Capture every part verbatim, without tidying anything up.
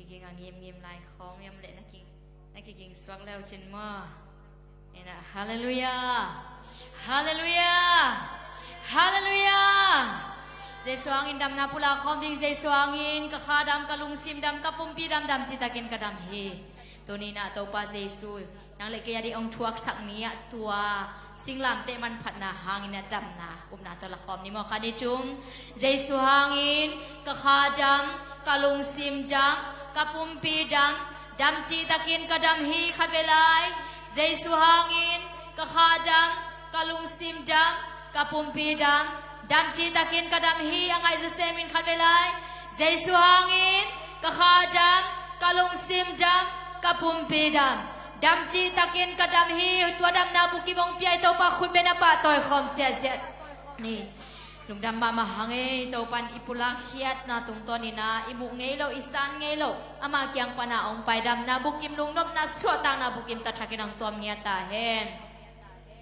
Ging a ngimngim lai khawng hiam leh na ki, na kiging suak leu cin maw? Ina, halleluiah. Halleluiah. Halleluiah. Jesu hangin damna pulak khawm ding, Jesu hangin ka kha dam, ka lungsim dam, ka pumpi dam, dam citakin ka dam hi. Tuni-in ah Topa Jesu, nang le kei a ding hong thuaksak ni-ah tua singlamteh manphatna hangin a damna upna tawh la khawm ni maw? Khat, nih, thum. Jesu hangin ka kha dam, ka lungsim dam, ka pumpi dam, dam citakin ka dam hi. Khat vei lai. Jesu hangin ka kha dam, ka lungsim dam, ka pumpi dam, dam citakin ka dam hi. A ngaihsut semin khat vei lai. Jesu hangin ka kha dam, ka lungsim dam, ka pumpi dam, dam citakin ka dam hi. Tua damna bukim hong pia i Topa khut bengin a pahtawi khawm siatsiat ni. Lungdam mahmah hang ei, Topan i pulakkhiatna tungtawnin ah i muh ngei lo, i san ngei lo, ama kiang pan a hong pai damna bukim, lungnopna suahtakna bukim tak thakin hong tuam ngiat ta hen.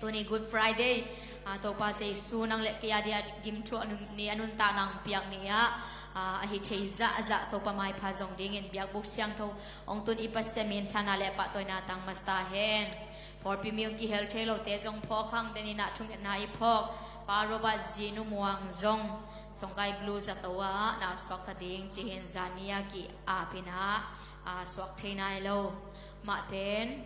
Tuni Good Friday, a, Topa Jesu nang le kei a ding a gimthuak ni, a nuntakna hong piak ni-ah, a, a hi thei zahzah Topa maipha zong dingin biakbuk siangtho hong tun i Pasian minthanna le pahtawina tang masa ta hen. Pawlpi mi hong kihel thei lote zong phawk hang, den in ah thungetna i phawk Pa Robert zi Nu Muang zong Songkai Blue zato ah na suakta ding ci-in zani a ki-ap in ah, a, suak thei nai lo. Mah pen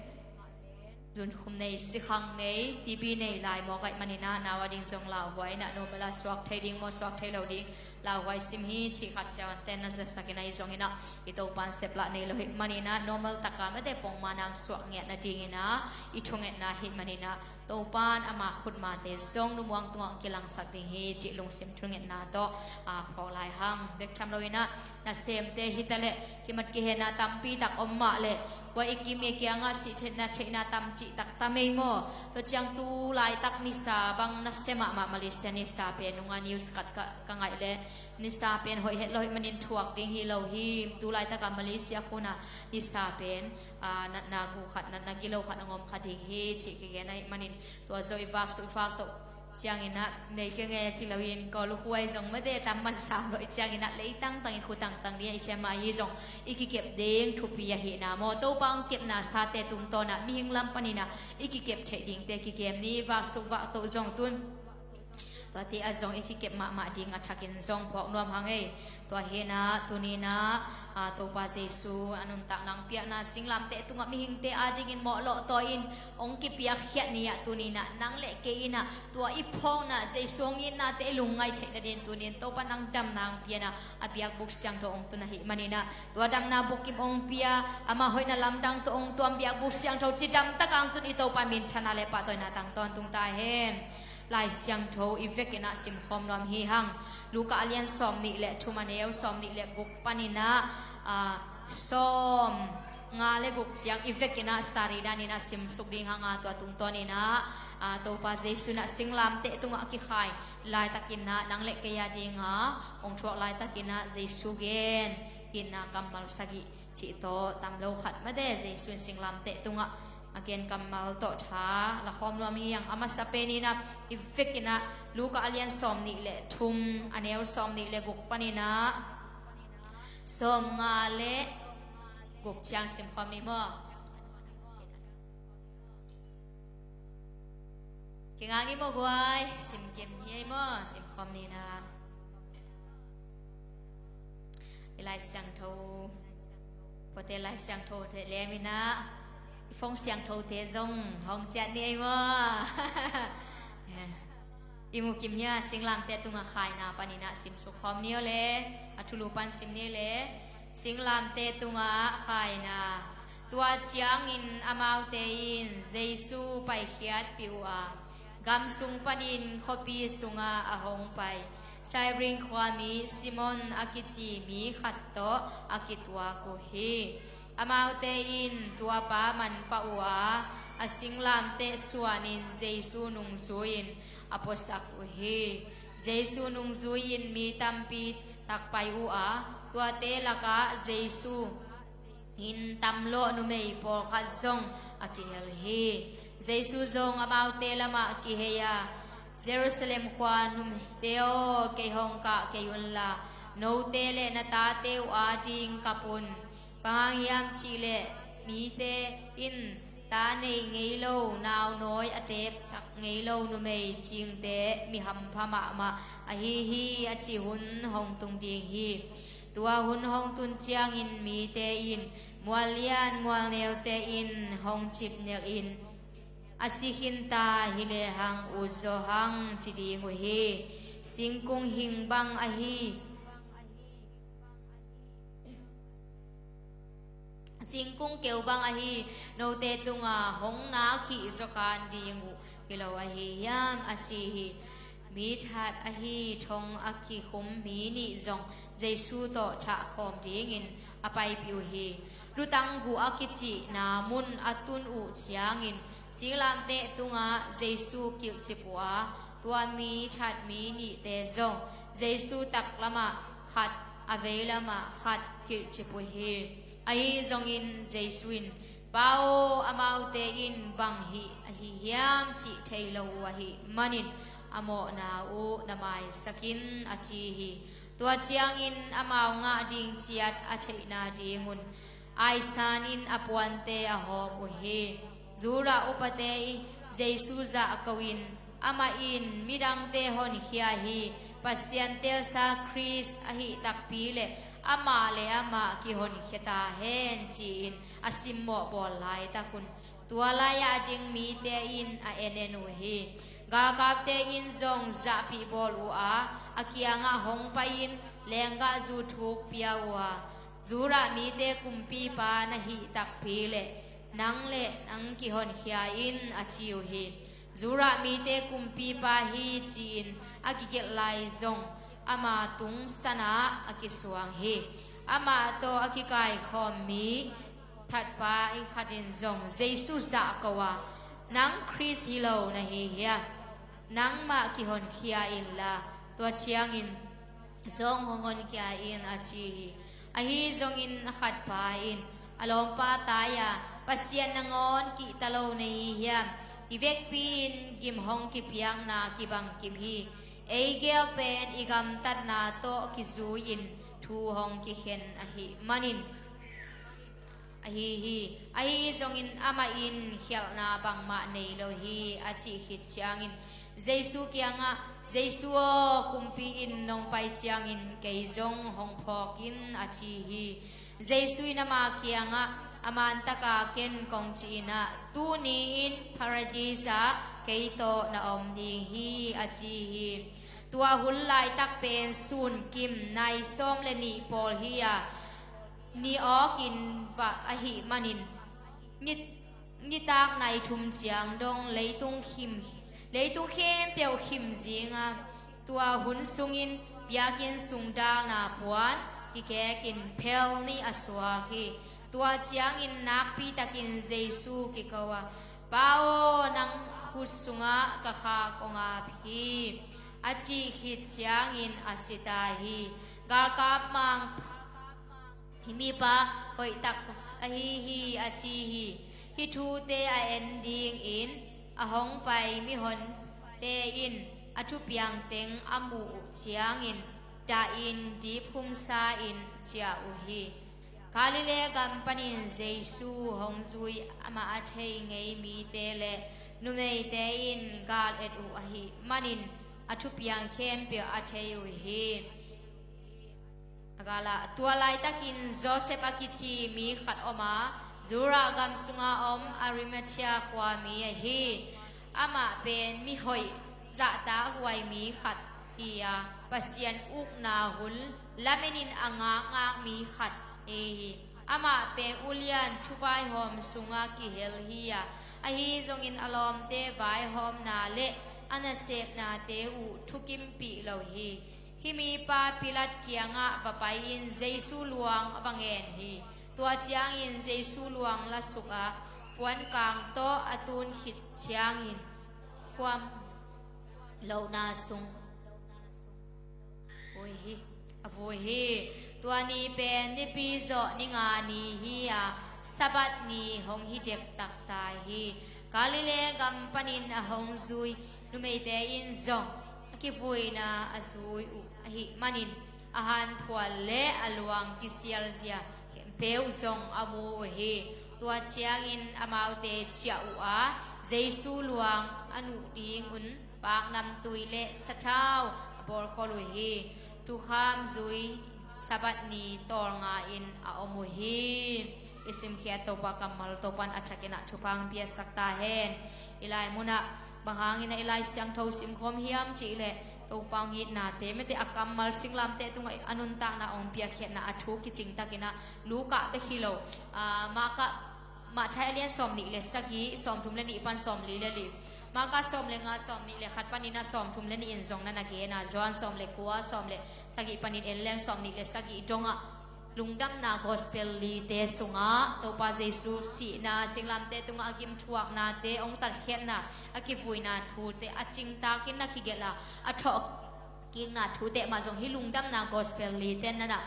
zunkhum nei, sikhang nei, T B nei lai mawk ahih manin ah, nau a ding zong lauhuai in ah normal a suak thei ding maw, suak thei lo ding, lauhuai sim hi cih khat siavuante'n na zasak in ah, ahi zongin ah i Topan seplah nei lo ahih manin ah normal takin mate pongman hong suak ngiat nadingin ah i thungetna ahih manin ah Topan ama khutmate zong Nu Muang tungah kilangsak ding hi cih lungsim thungetna tawh, a, phawk lai hang. Bek tham loin ah nasemte hi ta leh kimat kihetna tampi tak om mah leh, kua i kim i kiangah sih theihna, theihna tam cih tak tam ei maw? Tua ciang tu laitak nisa bang nasia mahmah, Malaysia nisa pen nunga news khat ka, ka ngaih leh nisa pen hoih het lo ahih manin thuak ding hi lo hi. Tu laitak a Malaysia khun ah nisa pen, a, natna guk khat, natna gilo khat hong om kha ding hi cih kigen ahih manin tua zawh i vak suk i vak toh ciangin ah nei kei nge ci loin, Kawlukhuai zong mate tam man sam lo i ciangin ah, lei tangtang i khu tangtang ding a i ciam mah hi zong i kikep ding thupi ahihna maw, Topa hong kepna sate tungtawn ah mihing lam panin ah i kikep theih dingte kikem ni. Vak suk vak toh zong tun tuate ah zong i kikep mahmah ding a thakin zong phawk nuam hang ei. Tua hi in ah tuni-in ah, a, Topa Jesu a nuntakna hong piakna singlamteh tungah mihingte a dingin mawhlawh tawi-in hong kipiakkhiat ni-ah tuni-in ah nang le kei in ah tua i phawkna Jesu hong itnate i lungngaih theih nadingin tuni-in Topa nang damna hong pia in ah a biakbuk siangtho hong tun ahih manin ah, tua damna bukim hong pia, ama hoihna lamdang tawh hong tuam biakbuk siangtho cidam takin hong tun i Topa minthanna le pahtawina tang tawntung ta hen. Lai Siangtho i vekin ah simkhawm nuam hi hang. Luka a lian sawm nih le thum, a neu sawm nih le guk panin ah, a, sawm nga le guk ciang i vekin ah study danin ah simsuk ding hang a, tua tungtawnin ah, a, Topa Jesu in ah singlamteh tungah kikhai laitakin ah nang le kei a dingin hong thuak laitakin ah Jesu gen, itna kammal sagih cih tawh tam lo khat mate Jesu in singlamteh tungah a gen kammal tawh tha la khawm nuam hi hang. A masa penin ah i vekin ah Luka a lian sawm nih le thum, a neu sawm nih le guk panin ah sawm nga le guk ciang simkhawm ni maw? Kingak ni maw guai, simkim hi ei maw, simkhawm ni in ah. I Lai Siangtho, puate Lai Siangtho te lem in ah, i phone siangthote zong hong ciah ni ei maw? I mukim hi a, singlamteh tungah khaina panin ah simsuk khawm ni aw le, a thulu pan sim ni le, singlamteh tungah khaina. Tua ciangin amaute in Jesu paikhiatpih uh a, gam sung panin khuapi sungah a hong pai Cyrene khuami Simon a kici mi khat tawh a kituak uh hi. Amaute in tua pa manpah uh a, a singlamteh suanin Jesu nungzui-in a puasak uh hi. Jesu nungzui-in mi tampi tak pai uh a, tuate lakah Jesu in tamlawh numei pawlkhat zong a kihel hi. Jesu zong amaute lamah kihei a, Jerusalem khua numeite aw, kei hong kah kei unla, note le na tate uh ading kap un. Bang hang hiam cih leh mite in ta nei ngei lo, naunawi a teepsak ngei lo numei cingte mi hampha mahmah ahi hi, a cih hun hong tung ding hi. Tua hun hong tun ciangin mite in mual lian mual neute in hong cip nelh in, "A si khin ta hi lehang ut zaw hang," ci ding uh hi. Singkung hing bang ahi, singkung keu bang ahi, note tungah hong nak hih zaw kan ding uh hi lo ahi hiam, a ci hi. Mi that ahi thong a kikhum mi nih zong Jesu tawh thah khawm dingin a paipih uh hi. Lutang guh a kicihna mun a tun uh ciangin singlamteh tungah Jesu kilhcip uh a, tua mi that mi nihte zong Jesu taklamah khat, a veilamah khat kilhcip uh hi. Ahi zongin Jesu in, "Pa aw, amaute in bang hih ahi hiam cih thei lo uh ahih manin a mawhna uh na maisak in," a ci hi. Tua ciangin amau ngah ding ciat a theihna dingun aisan in a puante a hawm uh hi. Judah upate in Jesu zahko in, "Amah in midangte honkhia hi, Pasian teelsa Khrist ahih takpi leh amah le amah kihonkhia ta hen," ci-in a simmawh bawl laitakun tua lai-ah a ding mite in a en en uh hi. Galkapte in zong zahpih bawl uh a, a kiangah hong pai-in lenggahzu thuk pia uh a, "Judah mite kumpipa na hih takpi leh nang le nang kihonkhia in," a ci uh hi. Judah mite kumpipa hi ci-in a kigelh lai zong ama tung sanah a kisuang hi. Amah tawh a kikaikhawm mi thatpa i khat in zong Jesu zahko a, "Nang Khrist hi lo na hi hiam? Nangmah kihonkhia inla tua ciangin zong hong honkhia in," a ci hi. Ahi zongin a khatpa in a lawmpa tai-a, "Pasian nangawn kihta lo na hi hiam? I vekpi-in gim hong kipiakna kibangkim hi. Ei gel pen i gamtatna tawh kizui-in thu hong kikhen ahih manin ahi hi. Ahi zongin amah in khialhna bangmah nei lo hi," a cih khit ciangin Jesu kiangah, "Jesu aw, kumpi in nong pai ciangin kei zong hong phawk in," a ci hi. Jesu in ama kiangah, "A mantaka ken kong ci-in ah, tuni-in Paradis ah kei tawh na om ding hi," a ci hi. Tua hun laitak pen sun kim nai sawm le nih pawl hi-a, ni awkin vah ahih manin, ni, nitak nai thum ciang dong leitung khim, leitung khempeuh khim zing a, tua hun sungin biakinn sung dalna puan kikekin phel nih a suak hi. Tua ciangin nakpi takin Jesu kiko a, "Pa aw, nang khut sungah ka kha kong ap hi," a cih khit ciangin a si ta hi. Galkap mang, "Hih mipa hoih taktak ahi hi," a ci hi. Hih thute a en dingin a hong pai mihonte in a thupiang teng a muh uh ciangin dahin dip humsa-in ciah uh hi. Galilee gam panin Jesu hong zui amah a thei ngei mite le numeite in gal et uh ahih manin a thupiang khempeuh a thei uh hi. A gala, tua laitakin Joseph a kici mi khat om a, Judah gam sunga om Arimathea khuami ahi. Amah pen mihoih zahtak huai mi khat hi a, Pasian ukna hun lamenin a ngakngak mi khat ahi hi. Amah pen ulian thuvaihawm sunga kihel hi a, ahi zongin a lawmte vaihawmna le a nasepnate uh thukimpih lo hi. Hih mipa Pilat kiangah va pai-in Jesu luang a va ngen hi. Tua ciangin Jesu luang lasuk a, puankang tawh a tun khit ciangin khuam lohna sung vui hi, a vui hi. Tua ni pen nipi zawh ni nga ni hi a, Sabbath ni hong hi dektak ta hi. Galilee gam panin a hong zui numeite in zong a kivuina a zui uh ahih manin a hanphual le a luang kisialzia khempeuh peuh zong a mu uh hi. Tua ciangin amaute ciah uh a, Jesu luang a nuh dingun paknamtui le sathau a bawlkhol uh hi. Thukham zui Sabbath ni tawlnga-in a om uh hi. I simkhiat Topa kammal Topan a thakin ah thupha hong piasak ta hen. I lai munah bang hangin ah i Lai Siangtho simkhawm hiam cihleh Topa hong itnate, mete a kammal singlamteh tungah a nuntakna hong piakkhiatna a thu kicingtakin ah Luka bek hi lo, ah, Marka, Matthai a lian sawm nih le sagih, sawm thum le nih pan sawm li le li, Marka sawm le nga, sawm nih le khat panin ah sawm thum le nih in zong na na gen a, Johan sawm le kua, sawm le sagih panin en leng sawm nih le sagih dongah lungdamna gospel lite sungah Topa Jesu sihna, singlamteh tungah a gimthuaknate, hong tatkhiatna, a kivuina thute a cingtakin na kigelh a, a thawhkikna thute mah zong hi lungdamna gospel lite nanah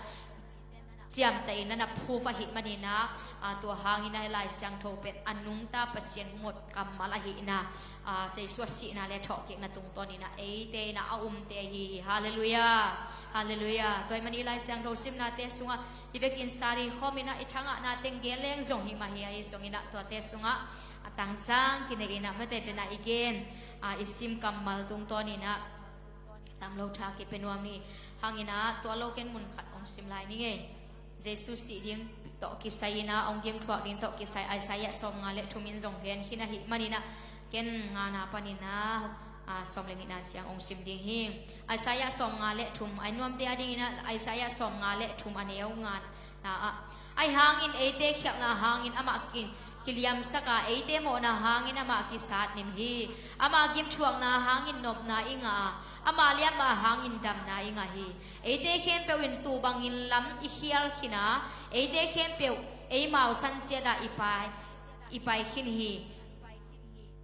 ciamteh in nanah phuf ahih manin ah, ah, tua hangin ah Lai Siangtho pen a nungta Pasian humot kammal ahihna, ah, Jesu a sihna le thawhkikna tungtawnin ah eite in ah a umte ahi hi. Halleluiah. Halleluiah. Tua ahih manin Lai Siangtho simnate sungah i vekin sari khawmin ah i thangahna teng gen leng zong hi mah hi, ahi zongin ah tuate sungah a tangzang kinei in ah mete den ah i gen, ah, i sim kammal tungtawnin ah tam lo tha kipia nuam ni. Hangin ah tua lo ken mun khat hong sim lai ni ngei. Jesu sih ding tawh kisai in ah hong gimthuak ding tawh kisai Isaiah sawmnga le thum in zong gen khin ahih manin ah ken ngana panin ah, ah, sawm le nihna ciang hong sim ding hi. Isaiah sawmnga le thum, a nuamte a dingin ah Isaiah sawmnga le thum a neu ngana ah, ahi hangin eite khialhna hangin amah ki, kiliamsak a, eite mawhna hangin amah kisatnim hi. Ama gimthuakna hangin nopna i ngah a, ama liamma hangin damna i ngah hi. Eite khempeuh in tuu bangin lam i khial khin a, eite khempeuh eimau san ciat ah i pai, i pai khin hi.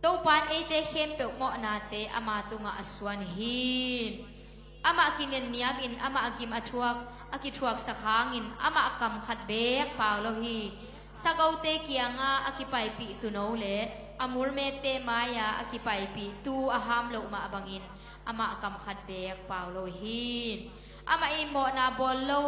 Topa in eite khempeuh mawhnate ama tungah a suan hi. Amah kinenniamin amah gim a thuak, a kithuaksak hangin amah kam khat beek pau lo hi. Sagote kiangah a kipaipih tuuno le a mulmette mai-ah a kipaipih tuu a ham loh mah bangin amah kam khat beek pau lo hi. Amah in mawhna bawl lo,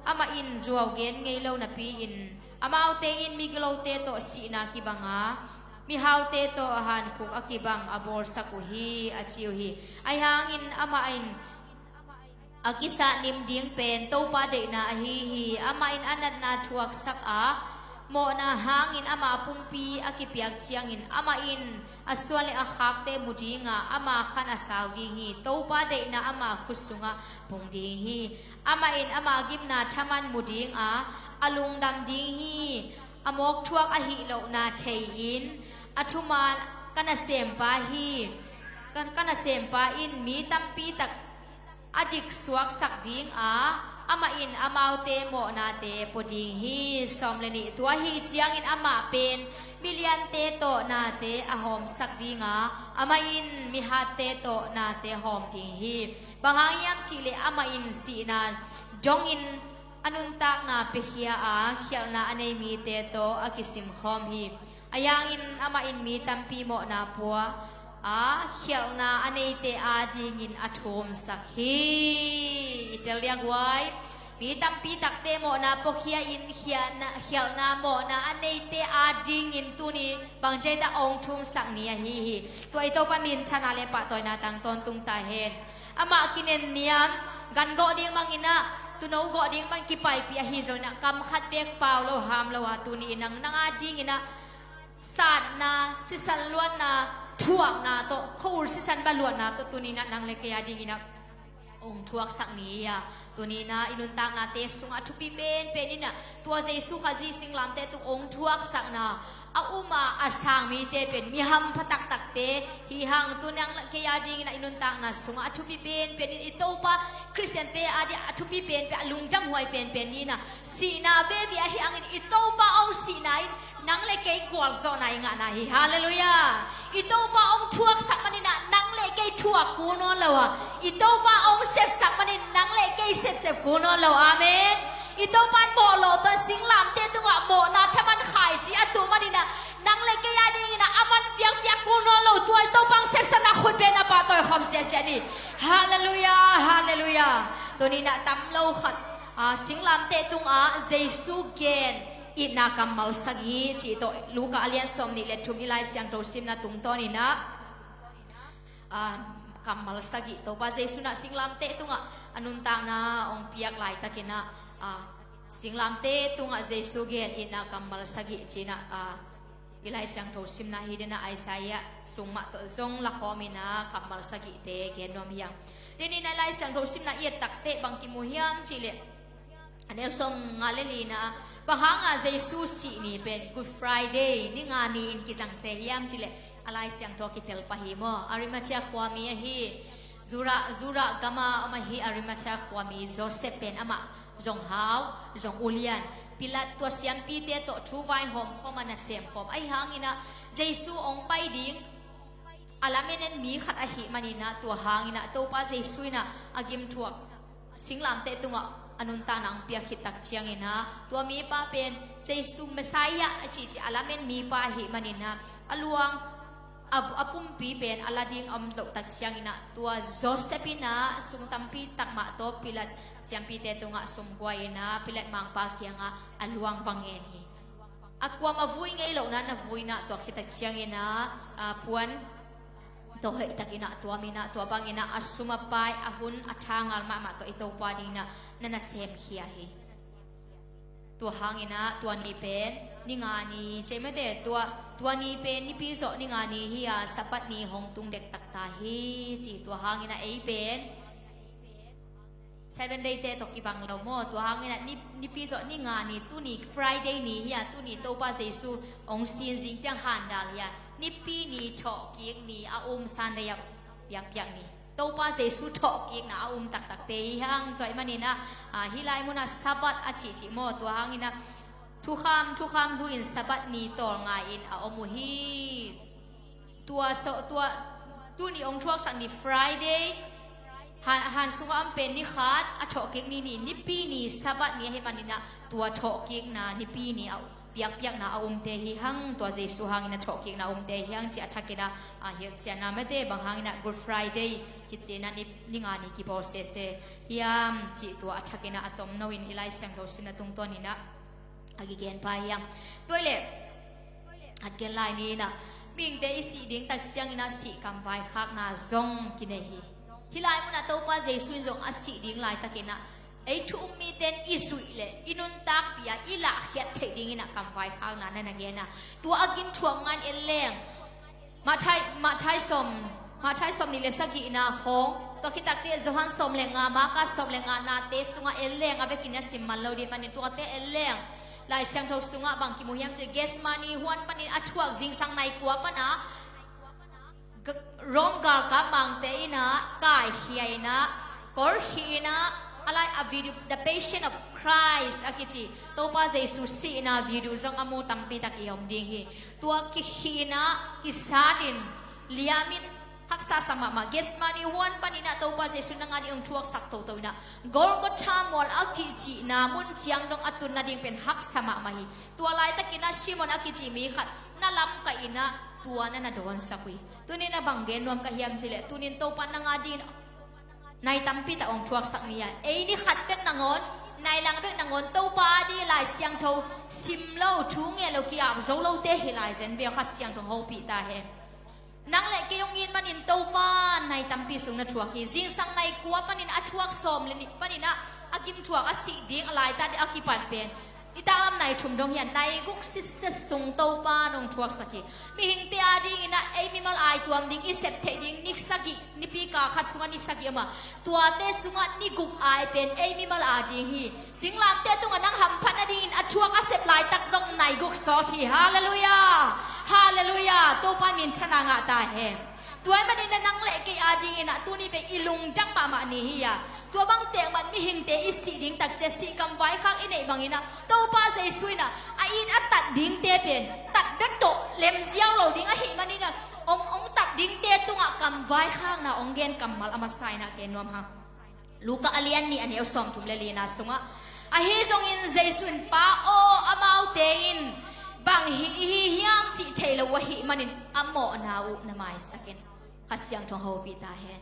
amah in zuau gen ngei lo napi-in amaute in migilote tawh sihna kibang a, mihaute tawh a hankhuk a kibang a bawlsak uh hi, a ci uh hi. Ahi hangin amah in a kisatnim ding pen Topa deihna ahi hi. Amah in a natna thuaksak a, mawhna hangin ama pumpi a kipiak ciangin amah in a suan le a khakte mu ding a, ama khan a sau ding hi. Topa deihna ama khut sungah pung ding hi. Amah in ama gimna thaman mu ding a, a lungdam ding hi. A mawk thuak ahih lohna thei-in a thuman ka nasempa hi. Ka, ka nasempa in mi tampi tak a diksuaksak ding a, amah in amaute mawhnate pua ding hi. Sawm le nih, tua ahi ciangin amah pen miliante tawh nate a hawmsak ding a, amah in mihatte tawh nate hawm ding hi. Bang hang hiam cihleh amah in sihna dongin a nuntakna piakhia a, khialhna a nei mite tawh a kisimkhawm hi. Ahi hangin amah in mi tampi mawhna pua a, khialhna a neite adingin a thumsak hi. I tel diak uai. Mi tampi takte mawhna puakhia in khialhna, khialhna mawhna a neite adingin tuni bang ci-a hong thumsak ni ahi hi. Tua i Topa minthanna le pahtawina tang tawntung ta hen. Amah kinenniam, gan gawh ding bangin ah, tuuno gawh ding bang kipaipih ahi zongin ah, kam khat beek pau lo, ham lo a, tuni in nang, nang adingin ah satna, sisan luatna, thuakna tawh, khua-ul sisan ba luatna tawh tuni in ah nang le kei adingin ah hong thuaksak ni a, tuni in ah i nuntaknate sungah a thupi penpen in ah tua Jesu Khazih singlamteh tung hong thuaksakna a um a, a sang mite pen mi hampha taktakte hi hang. Tuni nang le kei adingin ah i nuntakna sungah a thupi penpen in i Topa Khristiante ading a thupi penpen, a lungdamhuai penpen in ah sihna veve ahi hangin i Topa hong sihna in nang le kei gualzawhna i ngahna hi. Halleluiah. I Topa hong thuaksak manin ah nang le kei thuak kul nawn lo a, i Topa hong sepsak manin nang le kei sepsep kul nawn lo. Amen. I Topa in mawh lawh tawh singlamteh tungah mawhna thaman khaici a tuh manin ah nang le kei adingin ah a man piakpiak kul nawn lo. Tua i Topa hong sepsakna khut bengin ah pahtawi khawm siasia ni. Halleluiah, halleluiah. Tuni in ah tam lo khat Singlamteh tungah Jesu gen itna kammal sagih cih tawh Luka a lian sawm nih le thum i Lai Siangtho simna tungtawninah kammal sagih Topa Jesu nah singlamteh tungah a nuntakna hong piak laitakinah singlamteh tungah Jesu gen itna kammal sagih cinah i Lai Siangtho simna hi dena Isaiah sung mah tawh zong lakhawm inah kammal sagihte gen nuam hiang. Deninah i Lai Siangtho simna i et takteh bang kimu hiam cihleh a neu sawm nga le lina bang hanga Jesu sih ni pen Good Friday ni nga ni in kizang se hiam cihleh a Lai Siangtho kitel pah hi maw? Arimathea khuami ahi. Jura, Jura gama om ahi Arimathea khuami Joseph pen amah zong hau, zong ulian. Pilat tua siampite tawh thu vaihawm khawm a nasem khawm ahi hanginah Jesu hong pai ding a lamenen mi khat ahi maninah tua hanginah Topa Jesu inah a gimthuak singlamteh tungah a nuntakna hong piak khit tak cianginah tua mipa pen Jesu Messiah a cihcih a lamen mipa ahi maninah a luang a, a pumpi pen a la ding a om loh tak cianginah tua Joseph inah sum tampi tak mah tawh Pilat siampite tungah sumguai inah Pilat mangpa kiangah a luang va ngen hi. A kuam a vui ngei lohna na vuinah tua khit tak cianginah puan tawh hoih takinah tua minah tua banginah a sum a pai a hun a thangal mahmah tawh i Topa dinginah na nasemkhia hi. Tua hanginah tua ni pen ni nga ni cei mate tua, tua ni pen nipi zawh ni nga ni hi-a Sabbath ni hong tung dektak ta hi ci. Tua hanginah ei pen Seven Day te tawh kibang lo maw? Tua hanginah ni, nipi zawh ni nga ni tuni Friday ni hi-a tuni Topa Jesu hong sin zing ciang handal hi-a nipi ni thawhkik ni a um Sunday a piakpiak ni. Topa Jesu thawhkikna a um taktakte hi hang. Tua ahih maninah hih lai munah Sabbath a cihcih maw? Tua hanginah thukham thukham zu-in Sabbath ni tawlngai-in a om uh hi. Tua so tua tuni hong thuaksak ni Friday han, han sunga om pen ni khat a thawhkik ni ni nipi ni Sabbath ni ahih maninah tua thawhkikna nipi ni a piakpiakna a umte hi hang. Tua Jesu hangin a thawhkikna a umte hi hang cih a thakinah a hilhcianna mate bang hanginah Good Friday kicinah ni, ni nga ni kibawl sese hiam cih tua a thakinah a tomno in i Lai Siangtho simna tungtawninah a kigen pah hiam? Tua hileh a kigen lai ni inah mihingte i sih ding tak cianginah sih kam vaikhakna zong kinei hi. Hih lai munah Topa Jesu in zong a sih ding laitakinah ei thu um mite in i zuih leh i nuntakpi-a i lahkhiat theih dinginah kam vaikhakna na na gen a. Tua a gimthuak ngan en leng Matthai, Matthai sawm, Matthai sawm nih le sagihna khawng tua khit takte Johan sawm le nga, Marka sawm le nga nate sungah en leng a vekin a sim man lo dih manin tuate en leng Lai Siangtho sungah bang kimu hiam cih Gethsemane huan panin a thuak zingsang nai kua pana Rom galkap mangte inah kaikhia inah kawlkhih inah a lai a video The Passion of Christ a kici Topa Jesu sihna video zong a mu tampi tak i om ding hi. Tua kikhih inah kisatin liamin haksa sa mahmah Gethsemane huan paninah Topa Jesu nang a ding hong thuaksak toto inah Golgotha mual a kicihna mun ciang dong a tun nading pen haksa mahmah hi. Tua laitakinah Simon a kici mi khat na lamkaih inah tua na na dawnsak uh hi. Tunin a bang gen nuam ka hiam cihleh tunin Topa nang a dingin nai tampi tak hong thuaksak ni-a ei ni khat bek nangawn nai lang bek nangawn Topa a ding Lai Siangtho sim lo thu ngen lo ki-ap zo lote hi lai zen bia Kha Siangtho hopih ta hen. Nang le kei hong it manin Topa nai tampi sung na thuak hi. Zingsang nai kua panin a thuak sawm le nih paninah a gimthuak a sih ding a laita ding a kipan pen i taklam nai thum dong hian nai guk sitset sung Topa nong thuaksak hi. Mihingte a dinginah ei mimal ai tuam ding i sep theih ding ni sagih nipi ka khat sungah ni sagih om a tuate sungah ni guk ai pen ei mimal a ding hi. Singlamteh tungah nang hamphat nadingin a thuak a sep laitak zong nai guk sawt hi. Halleluiah. Halleluiah. Topa minthanna ngah ta hen. Tua ahih manin nang le kei a dinginah tuni pen i lungdam mahmah ni hi-a tua bang tekmat mihingte i sih ding takcia sih kam vaikhak i neih banginah Topa Jesu inah a it a tat dingte pen tat bek tawh lemziau lo ding ahih maninah hong, hong tat dingte tungah kam vaikhakna hong gen kammal a masa inah gen nuam hang. Luka a lian nih a neu sawmthum le lina sungah ahi zongin Jesu in Pa aw amaute in bang hi ihi hiam cih thei lo uh ahih manin a mawhna uh na maisakin Kha Siangtho hopih ta hen.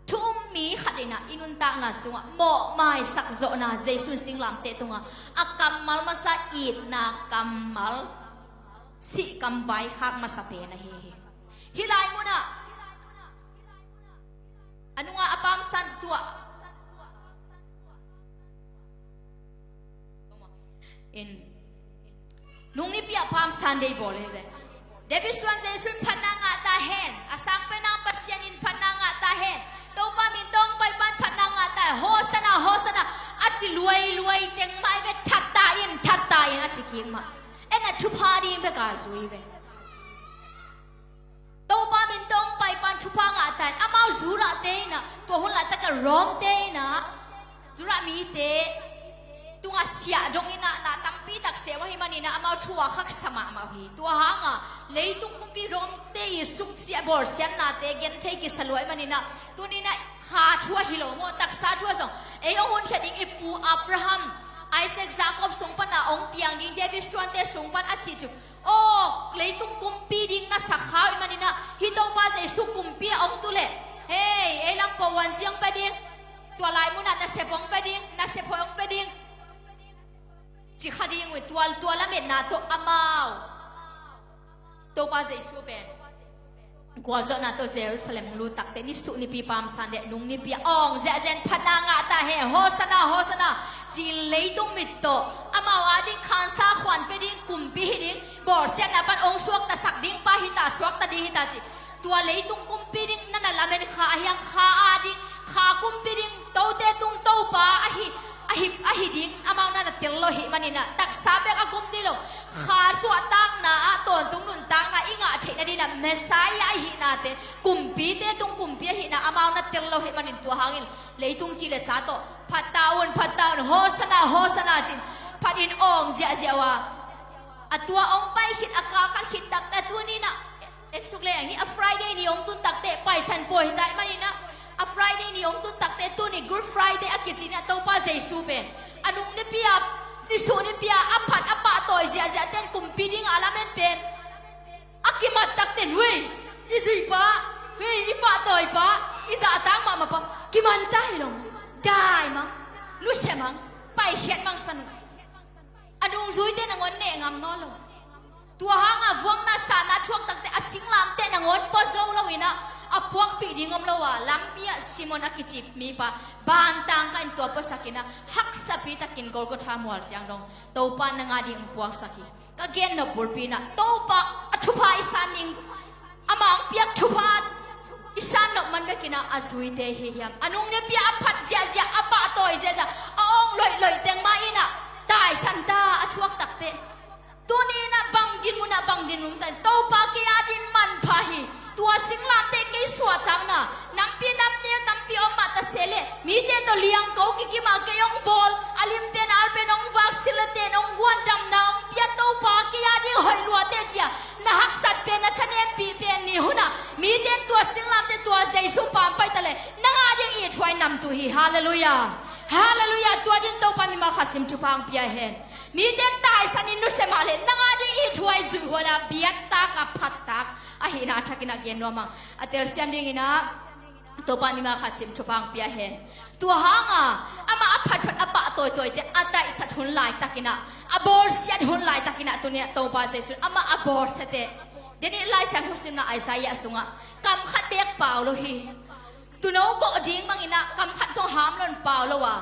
Thu um Mi khat in ah i nuntakna sungah mawhmaisak zawhna Jesu in singlamteh tungah a kammal masa itna kammal sih kam vaikhak masa pen ahi hi. Hih lai munah a nungah a Palm Sunday tuah in nung nipi ah Palm Sunday bawl hi ve. David suan Jesu in phatna ngah ta hen. A sang pen a Pasian in phatna ngah ta hen. Topa min tawh hong pai pan phatna ngah ta hen. Hosanna, Hosanna. A ci luailuai teng mah hi ve. That ta in, that ta in a ci kik mah. En a thupha ding bek a zui ve. Topa min tawh hong pai pan thupha ngah ta in, amau Judah te in ah, tua hun laitak a Rom te in ah, Judah mite tungah siah dong in ah, na tampi tak sem ahih manin ah, amau thu a khaksa mahmah uh hi. Tua hang a leitung kumpi Rom te i suksiat bawlsiatnate genthei kisa lua ahih manin ah, tuni in ah kha thu ahi lo maw, taksa thu a zong, ei hong hunkhia ding i pu Abraham, Isaac, Jacob sung pan a hong piang ding David suante sung pan a cih cu, aw, leitung kumpi ding na sa kha uh ahih manin ah, hih Topa Jesu kumpi a hong tu leh, hei, ei lam pawh uan ziang pia ding, tua lai munah nasep hong pia ding, nasep hong pia ding, ci kha ding uh hi. Tua, tua lametna tawh amau Topa Jesu pen gualzawhna tawh Jerusalem hong lut takteh, nisuh nipi Palm Sunday nung nipi ah awng ziahziah in phatna ngah ta hen. Hosanna, Hosanna. Ci-in leitung mit tawh amau ading khansa khuan pia ding, kumpi hi ding, bawlsiatna pan hong suaktasak ding pa hi ta, suakta ding hi ta ci. Tua leitung kumpi ding na na lamen kha ahi hang, kha ading, kha kumpi ding, tote tung Topa ahi, ahi, ahi ding amau na na tel lo ahih manin ah, taksa bek a gum ding lo, kha suahtakna ah tawntung nuntakna i ngah theih nading ah Messiah ahihnate, kumpite tung kumpi ahihna amau na tel lo ahih manin, tua hangin leitung ci le sa tawh phat ta un, phat ta un, Hosanna, Hosanna ci-in phat in awng ziahziah uh a, a tua hong pai khit, a kal khat khit takteh, tuni in ah en suk leng hi, a Friday ni hong tun takteh paisan pawi hi ta ahih manin ah, a Friday ni hong tun takteh, tuni Good Friday a kici in ah, Topa Jesu pen a nung nipi ah, nisuh nipi ah a phat a pahtawi ziahziah ten kumpi ding a lamen pen a kimat takteh, wei, i zuipa, wei, i pahtawipa, i zahtak mahmahpa kiman ta hi lo. Dai mang, nusia mang, paikhiat mang san uh. A nungzuite nangawn neh ngam nawn lo. Tua hang a vuakna sanna thuak takteh, a singlamteh nangawn pua zo lo in ah, a puakpih ding om lo a, lampi ah Simon a kici mipa bantang kah in tua puasak in ah, haksapi takin Golgotha mual ciang dong Topa nang ading hong puaksak hi. Ka gen nop bulpi in ah, Topa a thupha i san ding, amah hong piak thupha i san nop man bek in ah a zuite hi hiam? A nung nipi ah a phat ziahziah, a pahtawi ziahziah, a awng loihloih teng mah in ah taisan ta a thuak takteh, tuni in ah bang dinmun ah, bang dinmun ta in, Topa kei ading manpha hi. Tua singlamteh kei suahtakna, nampi namneu tampi om mah ta se leh, mite tawh liangko kikim a kei hong bawl, a lim pen a al pen hong vak, silh le ten hong guan, damna hong pia, Topa kei ading hoih lua teh ci-a na haksat pen, na thanempih pen ni hun ah, mite in tua singlamteh, tua Jesu pampai ta leh, nang ading ithuai namtuh hi. Halleluiah. Halleluiah. Tua ding Topa mimal khat sim thupha hong pia hen. Mite in taisan in nusia mah leh, nang ading ithuai zuihhuai a biaktak a phattak ahihna a thakin a gen nuam hang. A telsiam dingin ah Topa mimal khat sim thupha hong pia hen. Tua hang a, amah a phatphat a pahtawitawite a taisat hun laitakin ah, a bawlsiat hun laitakin ah, tuni ah Topa Jesu in amah a bawlsiate. Deni Lai Siangtho simna Isaiah sungah, kam khat bek pau lo hi. Tuuno gawh ding bangin ah kam khat zong ham lo in pau lo a,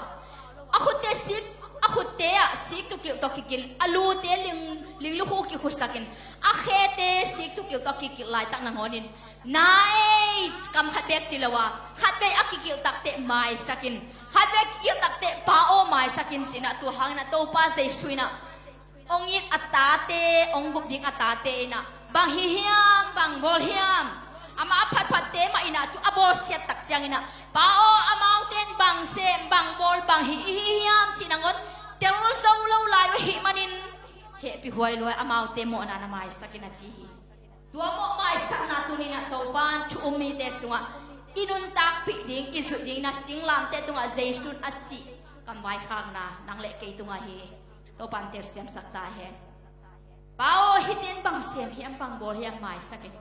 a khutte sik, a khutte ah sik tukilh tawh kikilh, a lute ling, linglukhu kikhutsakin, a khete sik tukilh tawh kikilh laitak nangawnin, na ei, kam khat bek ci lo a, khat vei a kikilh takteh maisakin, khat vei a kikilh takteh Pa aw maisakin ci-in ah, tua hangin ah Topa Jesu in ah hong it a tate, hong gup ding a tate in ah, bang hi hiam, bang bawl hiam? Amah a phatphatte mah in ah, tu a bawlsiat tak ciangin ah, Pa aw, amaute in bang sem, bang bawl, bang hih i hi hiam cih nangawn tel zo lo lai uh ahih manin, hehpihhuai lua-in amaute mawhna na maisak in, a ci hi. Tua mawh maisakna tuni-in ah Topa'n thu um mite sungah i nuntakpih ding, i zuih ding na singlamteh tungah Jesu in a sih kam vaikhakna nang le kei tungah hi. Topa'n telsiamsak ta hen. Pa aw, hihte in bang sem hiam, bang bawl hiam, maisak in.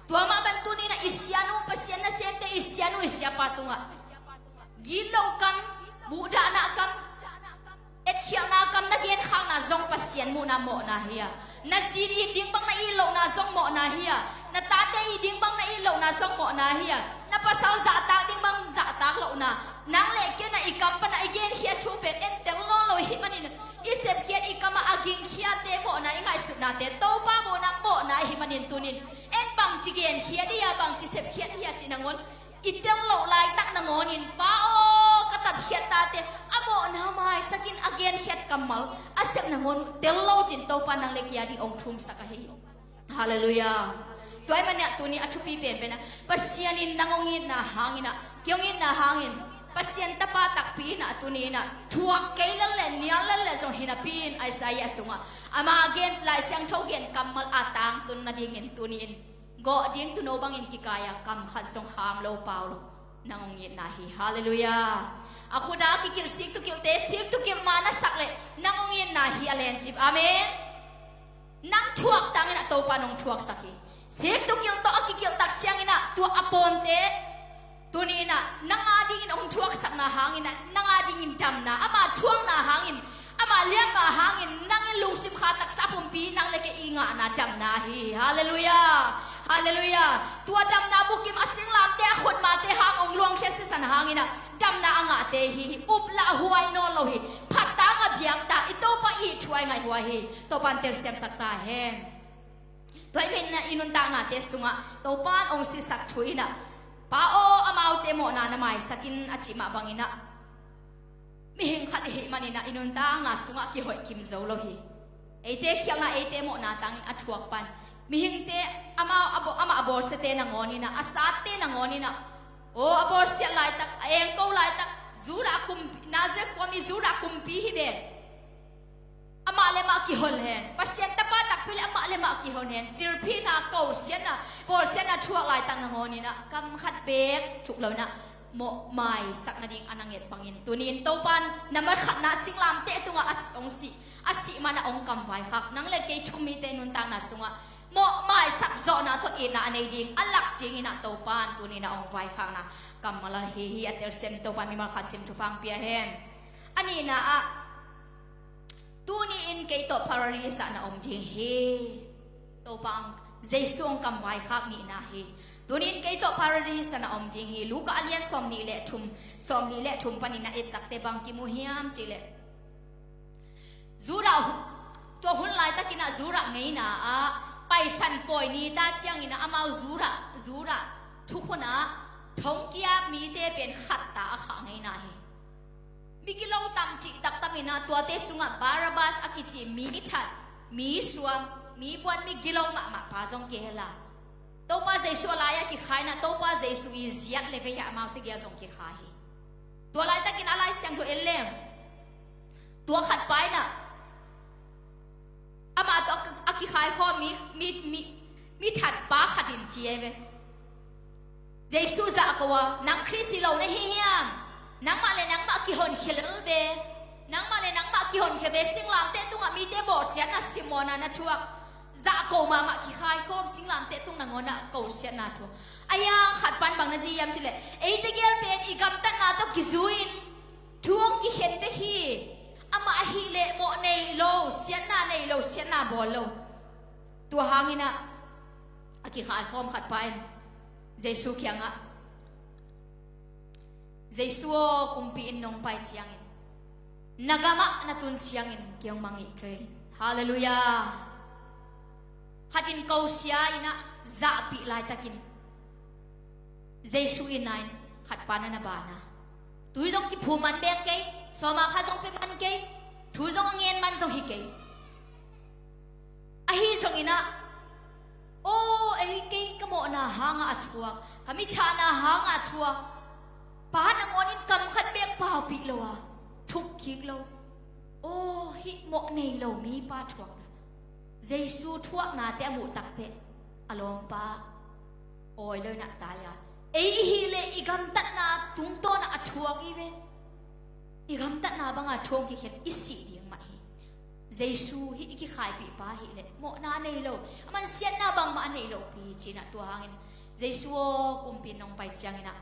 Tua mah bang tuni-in ah i sianu, Pasian nasemte, i sianu, i siapa tungah Gitloh kam, buhdahna kam, etkhialhna kam na genkhakna zong Pasian muhna mawhna hi a, na zi it ding bang na it lohna zong mawhna hi a, na tate it ding bang na it lohna zong mawhna hi a, na pasal zahtak ding bang zahtak lohna, nang le kei na i kam pana i genkhiat thu pen en tel nawn lo i hih manin, i sepkhiat i kam a a gingkhiatte mawhna, i ngaihsutnate Topa muhna mawhna i hih manin tunin en bangci genkhiat hi a, bangci sepkhiat hi a cih nangawn i tel loh laitak nangawnin, Pa aw, ka tatkhiat tate a mawhna maisakin a genkhiat kammal a sep nangawn tel lo cin Topa nang le kei a ding hong thumsak ahi hi. Halleluiah. Tua ahih manin ah tuni a thupi penpen ah Pasian in nang hong itna hangin ah, kei hong itna hangin, Pasian tapa takpi in ah tuni in ah thuak kei lel le nial lel le zong hi napi in Isaiah sungah ama gen, Lai Siangtho gen kammal a tangtun nadingin tuni in gawh ding tuuno bangin kikai a, kam khat zong ham lo pau lo nang hong itna hi. Halleluiah. A khut a kikilh siktukilhte siktukilhna na sak le nang hong itna hi a lencip. Amen. Nang thuak tangin a Topa nong thuaksak hi. Siktukilh tawh a kikilh tak ciangin ah tua a pawnte tuni in ah nang a dingin hong thuaksakna hangin ah nang a dingin damna, ama thuakna hangin, ama liamma hangin nang in lungsim kha taksa a pumpi nang le kei i ngahna damna hi. Halleluiah. Halleluiah. Tua damna bukim a singlamte a khutmate hang hong luangkhia sisan hangin ah damna a ngahte hi hi. Uplah huai nawn lo hi. Phattang a biaktak i Topa i thuai ngaihhuai hi. Topa in telsiamsak ta hen. Tua ahih manin ah i nuntaknate sungah Topa in hong sisak thu in ah, Pa aw, amaute mawhna na maisakin a cih mah bangin ah mihing khat i hih manin ah i nuntakna sungah kihoih kim zo lo hi. Eite khialhna, eite mawhna tangin a thuak pan mihingte, amau a baw-, amah a bawlsiate nangawnin ah, a satte nangawnin ah, aw, a bawlsiat laitak, a engko laitak, Judah kumpi, Nazareth khuami Judah kumpi hi ven. Amah le mah kihon hen. Pasian tapa takpi le amah le mah kihon hen. Cirphihna, kosiatna, bawlsiatna thuak laitak nangawnin ah kam khat beek thuk lo in ah mawh maisak nading a na nget bangin tuni in Topa in na mah khatna singlamteh tungah a si, hong sih, a sih man ah hong kam vaikhak nang le kei thumite nuntakna sungah mawh maisak zawhna tawh itna a nei ding a lak dingin ah Topa in tuni in ah hong vaikhakna kammal ahi hi. A telsiam Topa in mimal khat sim thupha hong pia hen. A nihna ah, tuni in kei tawh Paradis ah na om ding hi. Topa hong, Jesu hong kam vaikhak nihna hi. Tuni in kei tawh Paradis ah na om ding hi. Luka a lian sawmnih le thum, sawmli le thum panin a et takte bang kimu hiam cih leh, Judah hu-, tua hun laitakin ah Judah ngeina ah Paisan pawi ni ta ciangin ah amau Judah, Judah thukhun ah thongkia mite pen khat ta a khah ngeina hi. Migilo tam cih taktamin ah tuate sungah Barabbas a kici mi that, mi suam, mi buan, migilo mahmah pa zong kihel a, Topa Jesu a lai-ah kikhai in ah Topa Jesu i ziat le vei ah amau tegel zong kikhai hi. Tua laitakin a Lai Siangtho en leng, tua khat pa in ah amah tawh a, a kikhai khawm mi, mi, mi, mi that pa khat in ci ei ve. Jesu zah ko a, nang Khrist hi lo na hi hiam? Nangmah le nangmah kihonkhia lel ve. Nangmah le nangmah kihonkhia ve. Singlamteh tungah mite bawlsiatna simawhna na thuak. Zah ko mahmah kikhai khawm singlamteh tung nangawn ah kosiatna thuak. A hiang khat pan bang na ci hiam cih leh, ei tegel pen i gamtatna tawh kizui-in thu hong kikhen bek hi. Amah ahih leh mawh nei lo, siatna nei lo, siatna bawl lo. Tua hangin ah a kikhai khawm khat pa in Jesu kiangah, Jesu aw, kumpi in nong pai ciangin, na gamah na tun ciangin kei hong mangngilh kei. Halleluiah. Khat in kosia in ah zahpih laitakin Jesu in ah in khat pa na na ban a, tui zong kiphum man bek kei, sawma khat zong pia man kei, thu zong a ngen man zong hi kei. Ahi zongin ah, aw, ei kei ka mawhna hangah a thuak, ka mithahna hangah a thuak, pa nangawnin kam khat bek paupih lo a, thuk kik lo. Aw, hih mawh nei lo mipa thuakna. Jesu thuaknate a muh takteh a lawmpa awi lo in ah tai a, ei i hih leh i gamtatna tungtawn ah a thuak i ve. I gamtatna banga thu hong kikhen i sih ding mah hi. Jesu hih i kikhaipih pa ahih leh mawhna a nei lo, a mansiatna bangmah a nei lopi ci-in ah tua hangin Jesu aw, kumpi in nong pai ciangin ah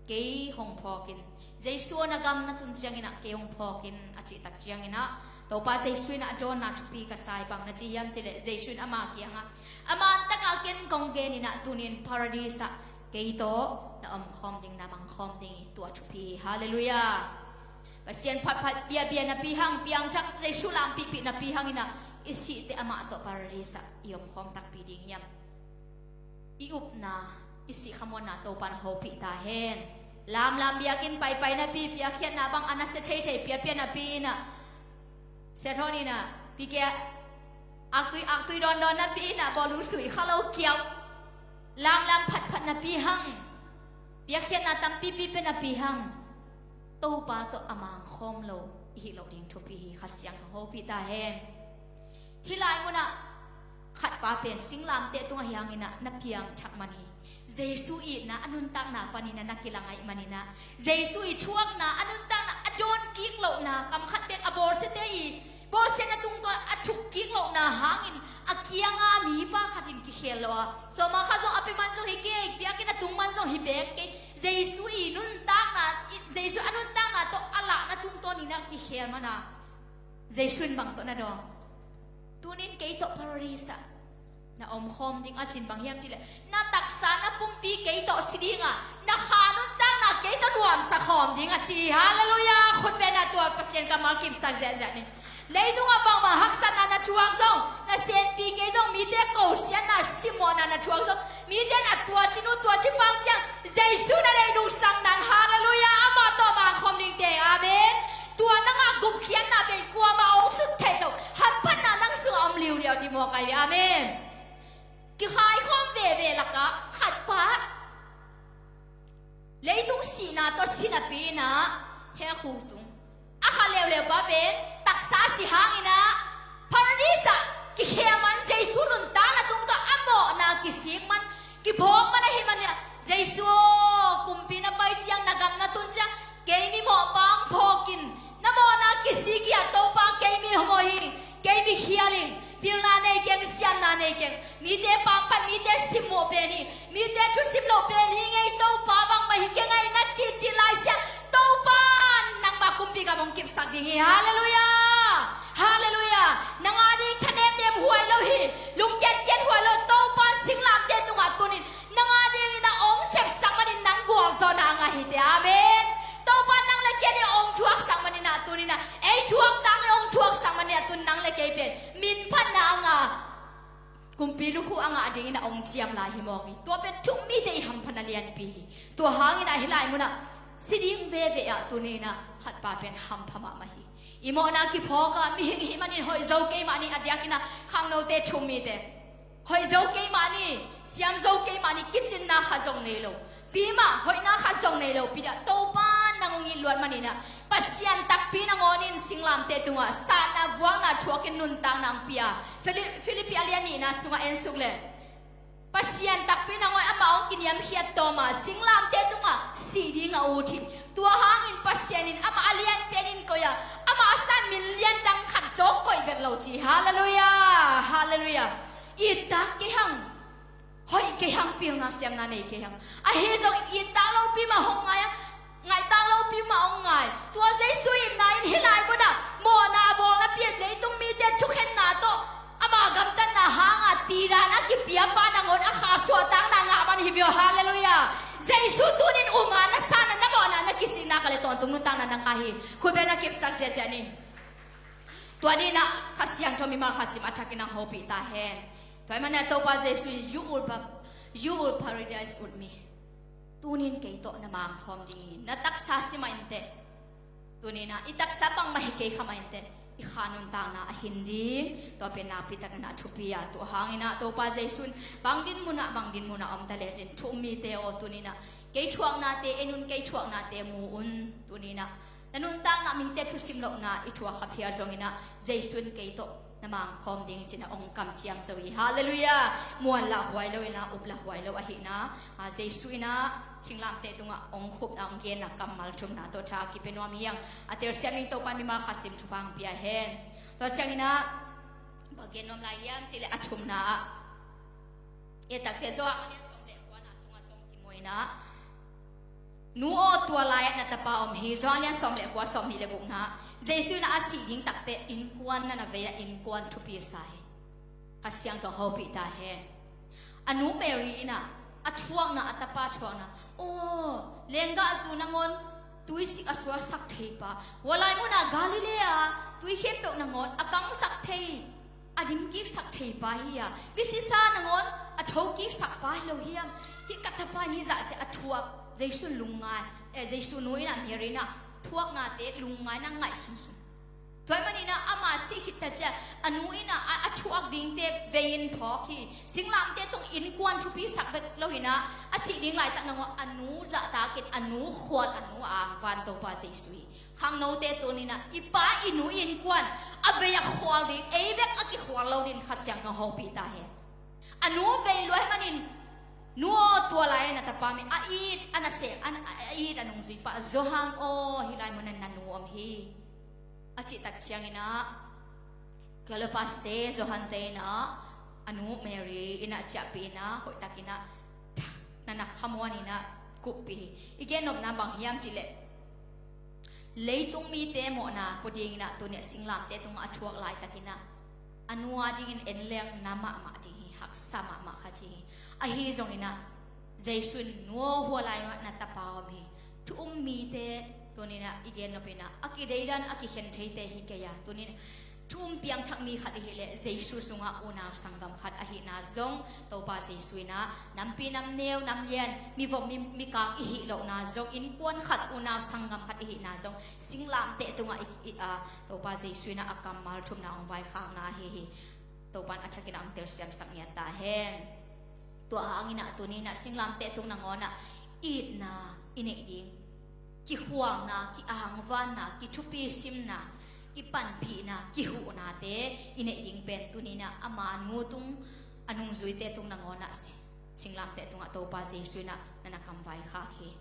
Kei hong phawkin, Jesu na gam na tun ciangin ah kei hong phawkin a cih tak ciangin ah, Topa Jesu in ah a dawnna thupi ka sa hi. Bang na ci hiam cih leh, Jesu in ama kiangah, a mantak ah ken kong gen in ah, tuni in Paradis ah kei tawh na omkhawm ding, na mangkhawm ding hi. Tua thupi hi. Halleluiah. Pasian phatphat biabia napi hang, piangthak Jesu lampihpih napi hang in ah, i sih teh amah tawh Paradis ah i omkhawm takpi ding hiam? I upna, i sihkhamuanna Topa in hopih ta hen. Lamlam biakinn paipai napi, piakkhiatna bang a nasia theithei piapia napi in ah, Sia Thawn in ah, P K aktui, aktui dawndawn napi in ah, bawlung sui kha lo kiau. Lamlam phatphat napi hang, piakkhiatna tampipi pia napi hang, Topa tawh a mangkhawm lo i hih loh ding thupi hi. Kha Siangtho hopih ta hen. Hih lai munah khatpa pen singlamteh tungah hiangin ah na piangthak man hi. Jesu itna a nuntakna panin ah na kilangaih manin ah, Jesu i thuakna a nuntakna a dawn kik lohna, kam khat bek a bawlsiate i bawlsiatna tungtawn a thuk kik lohna hangin a kianga mipa khatin kikhel lo a, sawma kha zong a pia man zong hi kei, biakinn a tung man zong hi bek kei, Jesu i nuntakna, Jesu a nuntakna tawh a lahna tungtawn in ah kikhel man a, Jesu in bang tawh na dawng? Tunin kei tawh Paradis ah na omkhawm ding, a cin bang hiam cih leh, na taksa na pumpi kei tawh si ding a, na kha nuntakna kei tawh nuamsa khawm ding a ci hi. Halleluiah. Khut beng in ah tua Pasian kammal kipsak ziahziah ni. Leitungah bangmah haksatna na thuak zong, na senpi kei zong, mite kosiatna, simmawhna na thuak zong, mite in a tua ci nu, tua ci pa hong ci hang, Jesu na neih nungsang nang. Halleluiah. Amah tawh mangkhawm ding teng. Amen. Tua nang a gupkhiatna pen kuamah hong sut theih loh hamphatna nang sungah om liuliau ding maw, ka hi ve. Amen. Kikhaikhawm veve lakah khatpa, leitung sihna tawh si napi in ah, hell khuk tung a kha leuleu pa pen taksa si hangin ah Paradis ah kikhel man, Jesu nuntakna tungtawn a mawhna kisik man, kiphawk man ahih manin ah, Jesu aw, kumpi na pai ciang, na gam na tun ciang, kei mimawhpa hong phawkin, na mawhna kisik hi a Topa, kei mimawh hi ing, kei mikhial hi ing, pilna nei keng, siamna nei keng, mite pampai, mite simmuh pen hi ing, mite thusim loh pen hi ing ei Topa, bangmah hi keng ei na cihcih laisiah, Topa in nangmah kumpi gam hong kipsak ding hi. Halleluiah. Halleluiah. Nang a ding thanemnem huai lo hi, lungkiatkiat huai lo, Topa in singlamteh tungah tunin nang a dingin ah hong sepsak manin nang gualzawhna a ngah hi teh. Amen. Topa in nang le kei a ding hong thuaksak manin ah tunin ah, ei thuaktak in hong thuaksak manin ah tunin nang le kei pen minphatna a ngah, kumpi lukhu a ngah dingin ah hong ciam lai hi mawk hi. Tua pen thu-um mite i hamphatna lianpi hi. Tua hangin ah hih lai munah si ding veve ah tunin ah khatpa pen hampha mahmah hi. I mawhna kiphawk a, mihing i hih manin hoih zo kei mah ni, a diakin ah khangnote, thu-um mite, hoih zo kei mah ni, siam zo kei mah ni, kicinna khat zong nei lo, pi mah hoihna khat zong nei lo pi-in ah Topa in nang hong it luat manin ah, Pasian takpi nangawnin singlamteh tungah satna vuakna thuakin nuntakna hong pia. Philip-, Philippi a lian nihna sungah en suk leh, Pasian takpi nangawn amah hong kiniamkhiat tawm a, singlamteh tungah sih ding a ut hi. Tua hangin Pasian in amah a lianpen in koih a, amah a sa min lian dang khat zong koih vet lo ci. Halleluiah. Halleluiah. Ittak kei hang, hoih kei hang, pilna siamna nei kei hang. Ahi zongin ittak lopi mah hong ngai a, ngaihtak lopi mah hong ngai. Tua Jesu itna in hih lai munah mawhna a bawlna pi, leitung mite thukhenna tawh ama gamtatna hanga tidan a kipiapa nangawn a kha suahtakna ngah man hi ve aw. Halleluiah. Jesu tunin um a, na sa na, na mawhna, na kisikna ka le tawntung nuntakna na ngah hi. Khut beng in ah kipsak ziahziah ni. Tua dingin ah Kha Siangtho mimal khat sim a thakin ah hopih ta hen. Tua ahih manin ah Topa Jesu in, "You will pa-, you will paradise with me." Tunin kei tawh na mangkhawm ding hi. Na taksa si mah inteh. Tunin ah i taksa bangmah hi kei kha mah inteh, i kha nuntakna a hin ding. Tua pen nakpi takin ah thupi a, tua hangin ah Topa Jesu in bang din munah, bang din munah om ta lecin, thu-um mite aw, tunin ah kei thuaknate en un, kei thuaknate mu un. Tunin ah na nuntakna mite thusim lohna i thuak kha phial zongin ah, Jesu in kei tawh na mangkhawm ding ci-in ah hong kamciam zo hi. Halleluiah. Muan lah huai lo in ah, up lah huai lo ahihna, a, Jesu in ah singlamteh tungah hong khupna, hong genna kammal thumna tawh tha kipia nuam hi hang. A telsiam ding Topa in mimal khat sim thupha hong pia hen. Tua ciangin ah bang gen nuam lai hiam cih leh, a thumna ah, i takte Johan a lian sawm le kuana sungah zong kimu in ah, Nu aw, tua lai-ah na tapa om hi. Johan lian sawm le kua, sawm nih le gukna. Jesu in a sih ding takteh innkuan na na vei a, innkuan thupi sa hi. Kha Siangtho hopih ta hen. A nu Mary in a, a thuakna, a tapa thuakna, aw, lenggahzu nangawn tuisik a suaksak thei pa, hua lai munah Galilee ah tui khempeuh nangawn a kangsak thei, a dimkiksak thei pa hi a, misisa nangawn a thokiksak pa hi lo hiam? Hih ka tapa in hih zah ciang a thuak, Jesu lungngai, eh, Jesu nu in a, Mary in a, thuaknate lungngaina ngaihsunsun. Tua ahih manin a, ama sih khit ta ciang a nu in a, a, a thuak dingte vei-in phawk hi. Singlamteh tung innkuan thupi sak bek lo in a, a sih ding laitak nangawn a nu zahtakin, a nu khual, a nu a angvan Topa Jesu hi. Khangnote tuni in a, i pa i nu innkuan a vei a khual ding, ei bek a kikhual lo ding Kha Siangtho hopih ta hen. A nu vei lua ahih manin, nu aw, tua lai-ah na tapa om hi. A it, a nasem, a, a it a nungzui pa Johan aw, hih lai munah na nu om hi, a cih tak ciangin a, Cleopas te, Johan te in a, a nu Mary in a ciahpih in a, hoihtakin a, na na khamuan in a kuppih hi. I gennopna bang hiam cih leh, leitung mite mawhna pua dingin a, tuni a singlamteh tungah a thuak laitakin a, a nu a dingin en leng na mahmah ding hi, haksa mahmah khat hi. Ahi zongin a, Jesu in, nu aw, hua lai-ah na tapa om hi. Thu um mite, tuni in a, i gennop in a, a kideidan, a kikhen theite hi kei a, tuni in a, thu um piangthak mi khat i hih leh Jesu sungah unau sanggam khat ahihna zong, Topa Jesu in a, nampi namneu, namlian, mivom mi, mikang i hih lohna zong, innkuan khat, unau sanggam khat i hihna zong, singlamteh tungah i, i, a, Topa Jesu in a, a kammal thumna hong vaikhakna ahi hi. Topa in a thakin a hong telsiamsak ngiat ta hen. Tua hangin a, tuni in a, singlamteh tung nangawn a, itna i neih ding, kikhualna, ki-angvanna, kithupisimna, kipanpihna, kihuhnate i neih ding pen tuni in a, ama nu tung, a nungzuite tung nangawn a, si-, singlamteh tungah Topa Jesu in a, na na kamvaikhak hi.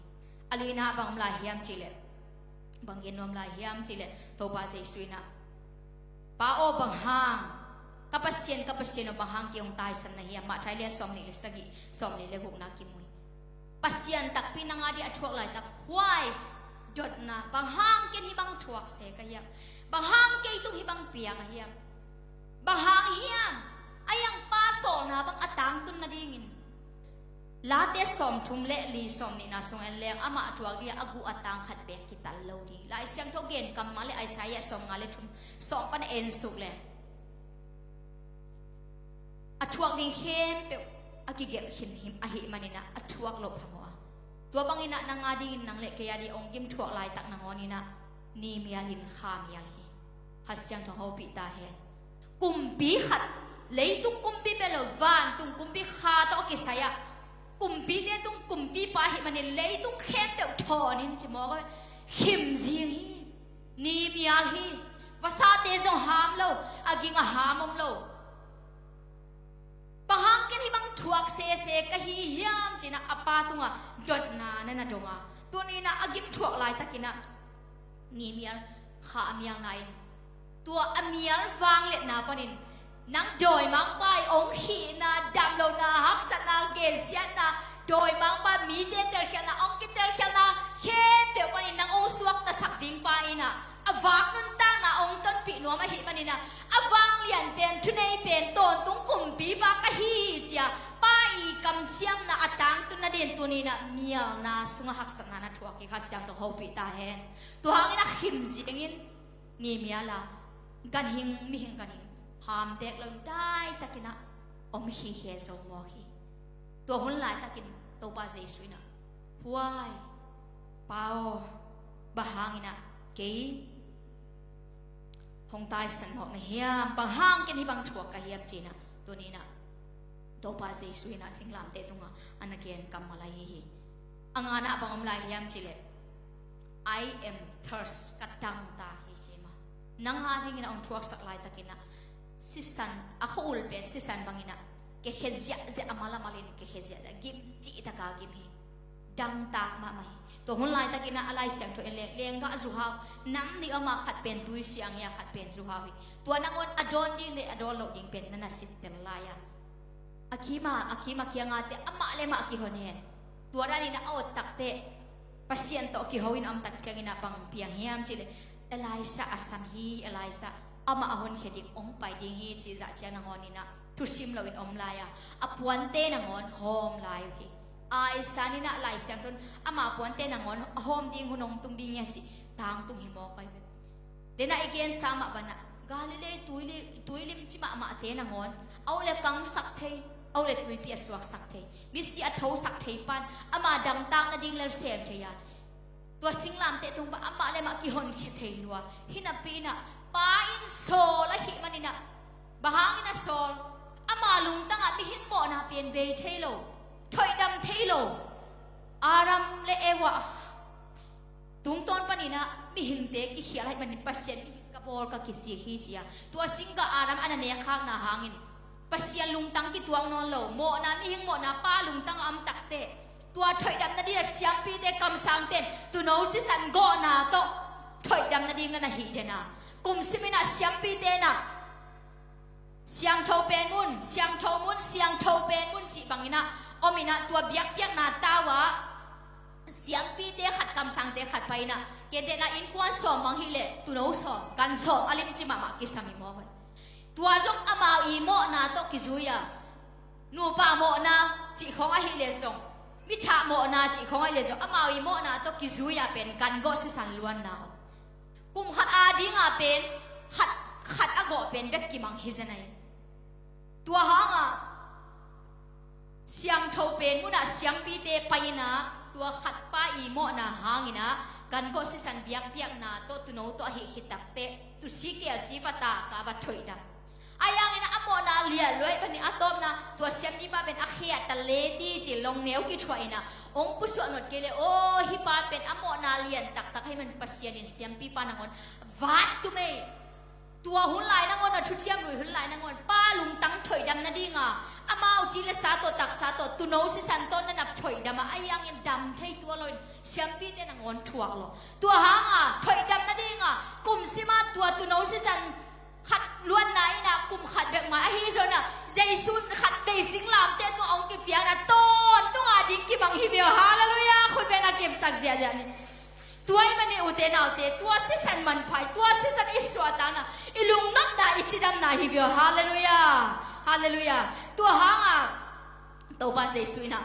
A lina bang om lai hiam cih leh, bang gen nuam lai hiam cih leh, Topa Jesu in a, Pa aw, bang hang, ka Pasian, ka Pasian aw, bang hang kei hong taisan na hiam? Matthai lian sawm nih le sagih, sawm nih le gukna kimu hi. Pasian takpi nang a ding a thuak laitak, huai dotna, bang hang ken hih bang thuak se ka hiam? Bang hang kei tung hih bang piang a hiam? Bang hang hiam? A hiang Pa sawlna bang a tangtun nadingin. Late sawmthum le li, sawm nihna sung en leng, amah thuak ding a, a guh a tang khat bek kital lo ding. Lai Siangtho gen kammal le Isaiah sawmnga le thum, sawm pan en suk leng, a thuak ding khempeuh a kigelh khin hi ahih manin a, a thuak loh phamawh a. Tua bangin a, nang a dingin, nang le kei a ding hong gim thuak laitak nangawn in a, ni mial in kha mial hi. Kha Siangtho hopih ta hen. Kumpi khat, leitung kumpi bek lo, vantung kumpi kha tawh kisai a, kumpite tung kumpipa ahih manin leitung khempeuh thawn in ci mawk a, khim zing hi. Ni mial hi. Vasate zong ham lo, a ging a ham om lo. Bang hang ken hih bang thuak sese ka hi hiam ci-in a, a pa tungah dotna na na dong a, tuni in a, a gim thuak laitakin a, ni mial, kha mial na in, tua a mial vangliatna panin nang dawimangpa i hong hihna, damlohna, haksatna, gensiatna, dawimangpa mite telkhialhna, hong kitelkhialhna khempeuh panin nang hong suaktasak dingpa in a, a vak nuntakna hong tonpih nuam ahih manin a, a vanglian pen, thunei pen, tawntung kumpipa ka hi ci-a, Pa i kamciamna a tangtun nadingin tuni in a, mialna sungah haksatna na thuak hi. Kha Siangtho hopih ta hen. Tua hangin a khim zingin, ni mial a, ganhing, mihing ganhing, ham bek lo in daitakin a om khikhe zo mawk hi. Tua hun laitakin Topa Jesu in a, huai, Pa aw, bang hangin a kei hong taisan mawk na hiam? Bang hang ken hih bang thuak ka hiam ci-in a, tuni in a Topa Jesu in a singlamteh tungah a na gen kammal ahi hi. A ngana bang om lai hiam cih leh, I am thirst, ka dangtak hi ci mah. Nang a dingin a hong thuaksak laitakin a, sisan, a khua-ul pen sisan bangin a kekhia ziahziah, a mal a malin kekhia ziahziah, gim cihtak a gim hi. Dangtak mahmah hi. Tua hun laitakin a, a Lai Siangtho en leng, lenggah zuhau nam nih om a, khat pen tui siang hi a, khat pen zuhau hi. Tua nangawn a dawn ding le a dawn loh ding pen na na sintel lai a, a kim a, a kim a kiang a te amah le amah kihon hen. Tua danin a awt takteh Pasian tawh kiho in a om tak ciangin ah bang piang hiam cih leh, Elisha a sam hi, Elisha amah a honkhia ding hong pai ding hi cih zah ciang nangawn in ah thusim loin om lai a, a puante nangawn hawm lai uh hi. Isaiah in ah Lai Siangtho in ama puante nangawn a hawm ding hun hong tung ding hi a cih tangtung hi mawk ahi ve. Denah i gensa mah banah Galilee tuilim, tuilim ci mahmahte nangawn a uh le kangsak thei, a uh le tuipi a suaksak thei, misi a thosak thei pan ama dangtak nading lel sem thei a, tua singlamteh tung pan amah le amah kihonkhia thei lua. Hinapi in ah Pa in sawl ahih manin ah, bang hangin a sawl? Ama lungtang ah mihing mawhna pen bei thei lo, thoihdam thei lo. Adam le Eva tungtawn panin ah mihingte kikhial ahih manin Pasian mihing ka bawl ka kici hi ci a, tua singgah Adam a na nekkhakna hangin Pasian lungtang kituak nawn lo, mawhna, mihing mawhna Pa lungtang a om takteh tua thoihdam nading a siampite, kamsangte in tuuno sisan gawhna tawh thoihdam nading na na hih den a, kum sim in ah siampite in ah siangtho pen mun, siangtho mun, siangtho pen mun cih bangin ah om in ah tua biakpiakna tau ah siampite khat, kamsangte khat pai in ah, kentehna innkuan sawm bang hi leh tuuno sawm, gan sawm a limci mahmah kisam hi mawk hi. Tua zong amau i mawhna tawh kizui a, nupa mawhna cih khawng ahih leh zong, mithah mawhna cih khawng ahih leh zong, amau i mawhna tawh kizui a pen gan gawh sisan luanna om. Kum khat a ding a pen khat, khat a gawh pen bek kimang hi zen ahi. Tua hang a siangtho pen mun ah siampite pai in ah tua khat pa i mawhna hangin ah gan gawh sisan biakpiakna tawh tuuno tawh a hih khit takteh tuusi kelsi va tak a va thoihdam. Ahi hangin ah a mawhna lian lua ahih manin a tawpna tua siampipa pen a khe ah ta leti ci longneu kithuah in ah hong pusuah nop kei leh, aw, hih pa pen a mawhna lian taktak ahih manin Pasian in siampipa nangawn vat tum ei. Tua hun lai nangawn a, thuthiam lui hun lai nangawn Pa lungtang thoihdam nading a, amau ci le sa tawh, taksa tawh, tuuno sisan tawh na na thoihdam a, ahi hangin dam thei tua loin siampite nangawn thuak lo. Tua hang a thoihdam nading a kum sim a tua tuuno sisan khat luanna in ah kum khat bek mah ahi zongin ah Jesu in khat vei singlamteh tungah hong kipiakna tawntung a ding kimang hi ve aw. Halleluiah. Khut beng a kipsak ziahziah ni. Tua ahih manin ute naute, tua sisan manpha hi, tua sisan i suahtakna, i lungnopna, i cidamna hi ve aw. Halleluiah. Halleluiah. Tua hang a Topa Jesu in ah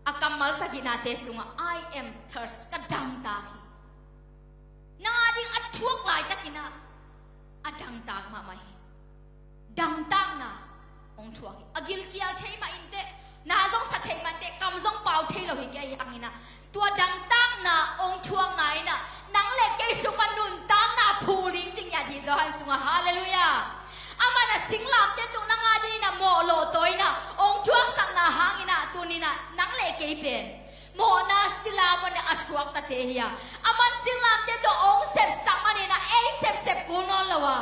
a kammal sagihnate sungah, "I am thirst," ka dangtak hi. Nang a ding a thuak laitakin ah a dangtak mahmah hi. Dangtakna hong thuak hi. A gilkial thei mah inteh, na zong sa thei mah inteh, kam zong pau thei lo hi kei ahi hangin ah, tua dangtakna hong thuakna in ah nang le kei sungah nuntakna phul ding ci ngiat hi Johan sungah. Halleluiah. Aman a singlamteh tung nang a dingin a mawh lawhtawi in ah hong thuaksakna hangin ah tuni in ah nang le kei pen mawhna sila manin a suaktate hi a, aman singlamteh tawh hong sepsak manin ah ei sepsep kul nawn lo a,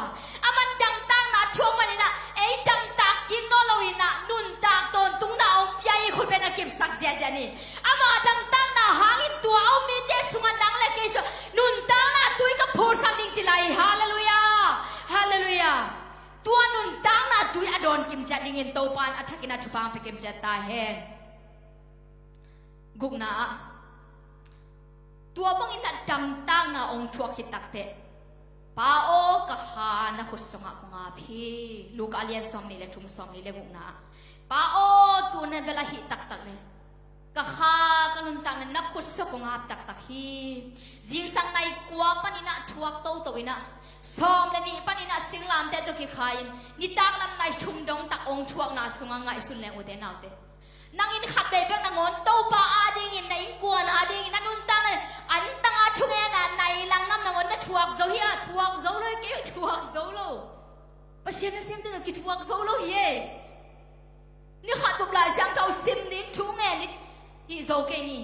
aman dangtakna thuak manin ah ei dangtak kik nawn lo in ah nuntak tawntungna hong pia hi. Khut beng a kipsak ziahziah ni. Ama dangtakna hangin tua a um mite sungah nang le kei sungah nuntakna tui ka phulsak ding ci lai hi. Halleluiah. Halleluiah. Tua nuntakna tui a dawn kim ciat dingin Topa in a thakin a thupha hong pia kim ciat ta hen. Gukna ah, tua bangin a dangtakna hong thuak khit takteh, "Pa aw, ka kha na khut sungah kong ap hi." Luka a lian sawmnih le thum, sawmnih le gukna ah, "Pa aw, tu na bel ahih taktak le ka kha, ka nuntakna na khut sungah kong ap taktak hi." Zingsang nai kua panin ah thuak toto in ah, sawm le nih panin ah singlamteh tawh kikhai-in, nitak lam nai thum dong tak hong thuakna sungah ngaihsun leng ute naute, nang in khat vei bek nangawn Topa a dingin, na innkuan a dingin, na nuntakna antang a thungen a, nai lang nam nangawn na thuak zo hi a, thuak zo lo hi kei, thuak zo lo. Pasian nasemte zong kithuak zo lo hi e. Ni khat bup Lai Siangtho sim ding, thu ngen ding hih zo kei ni.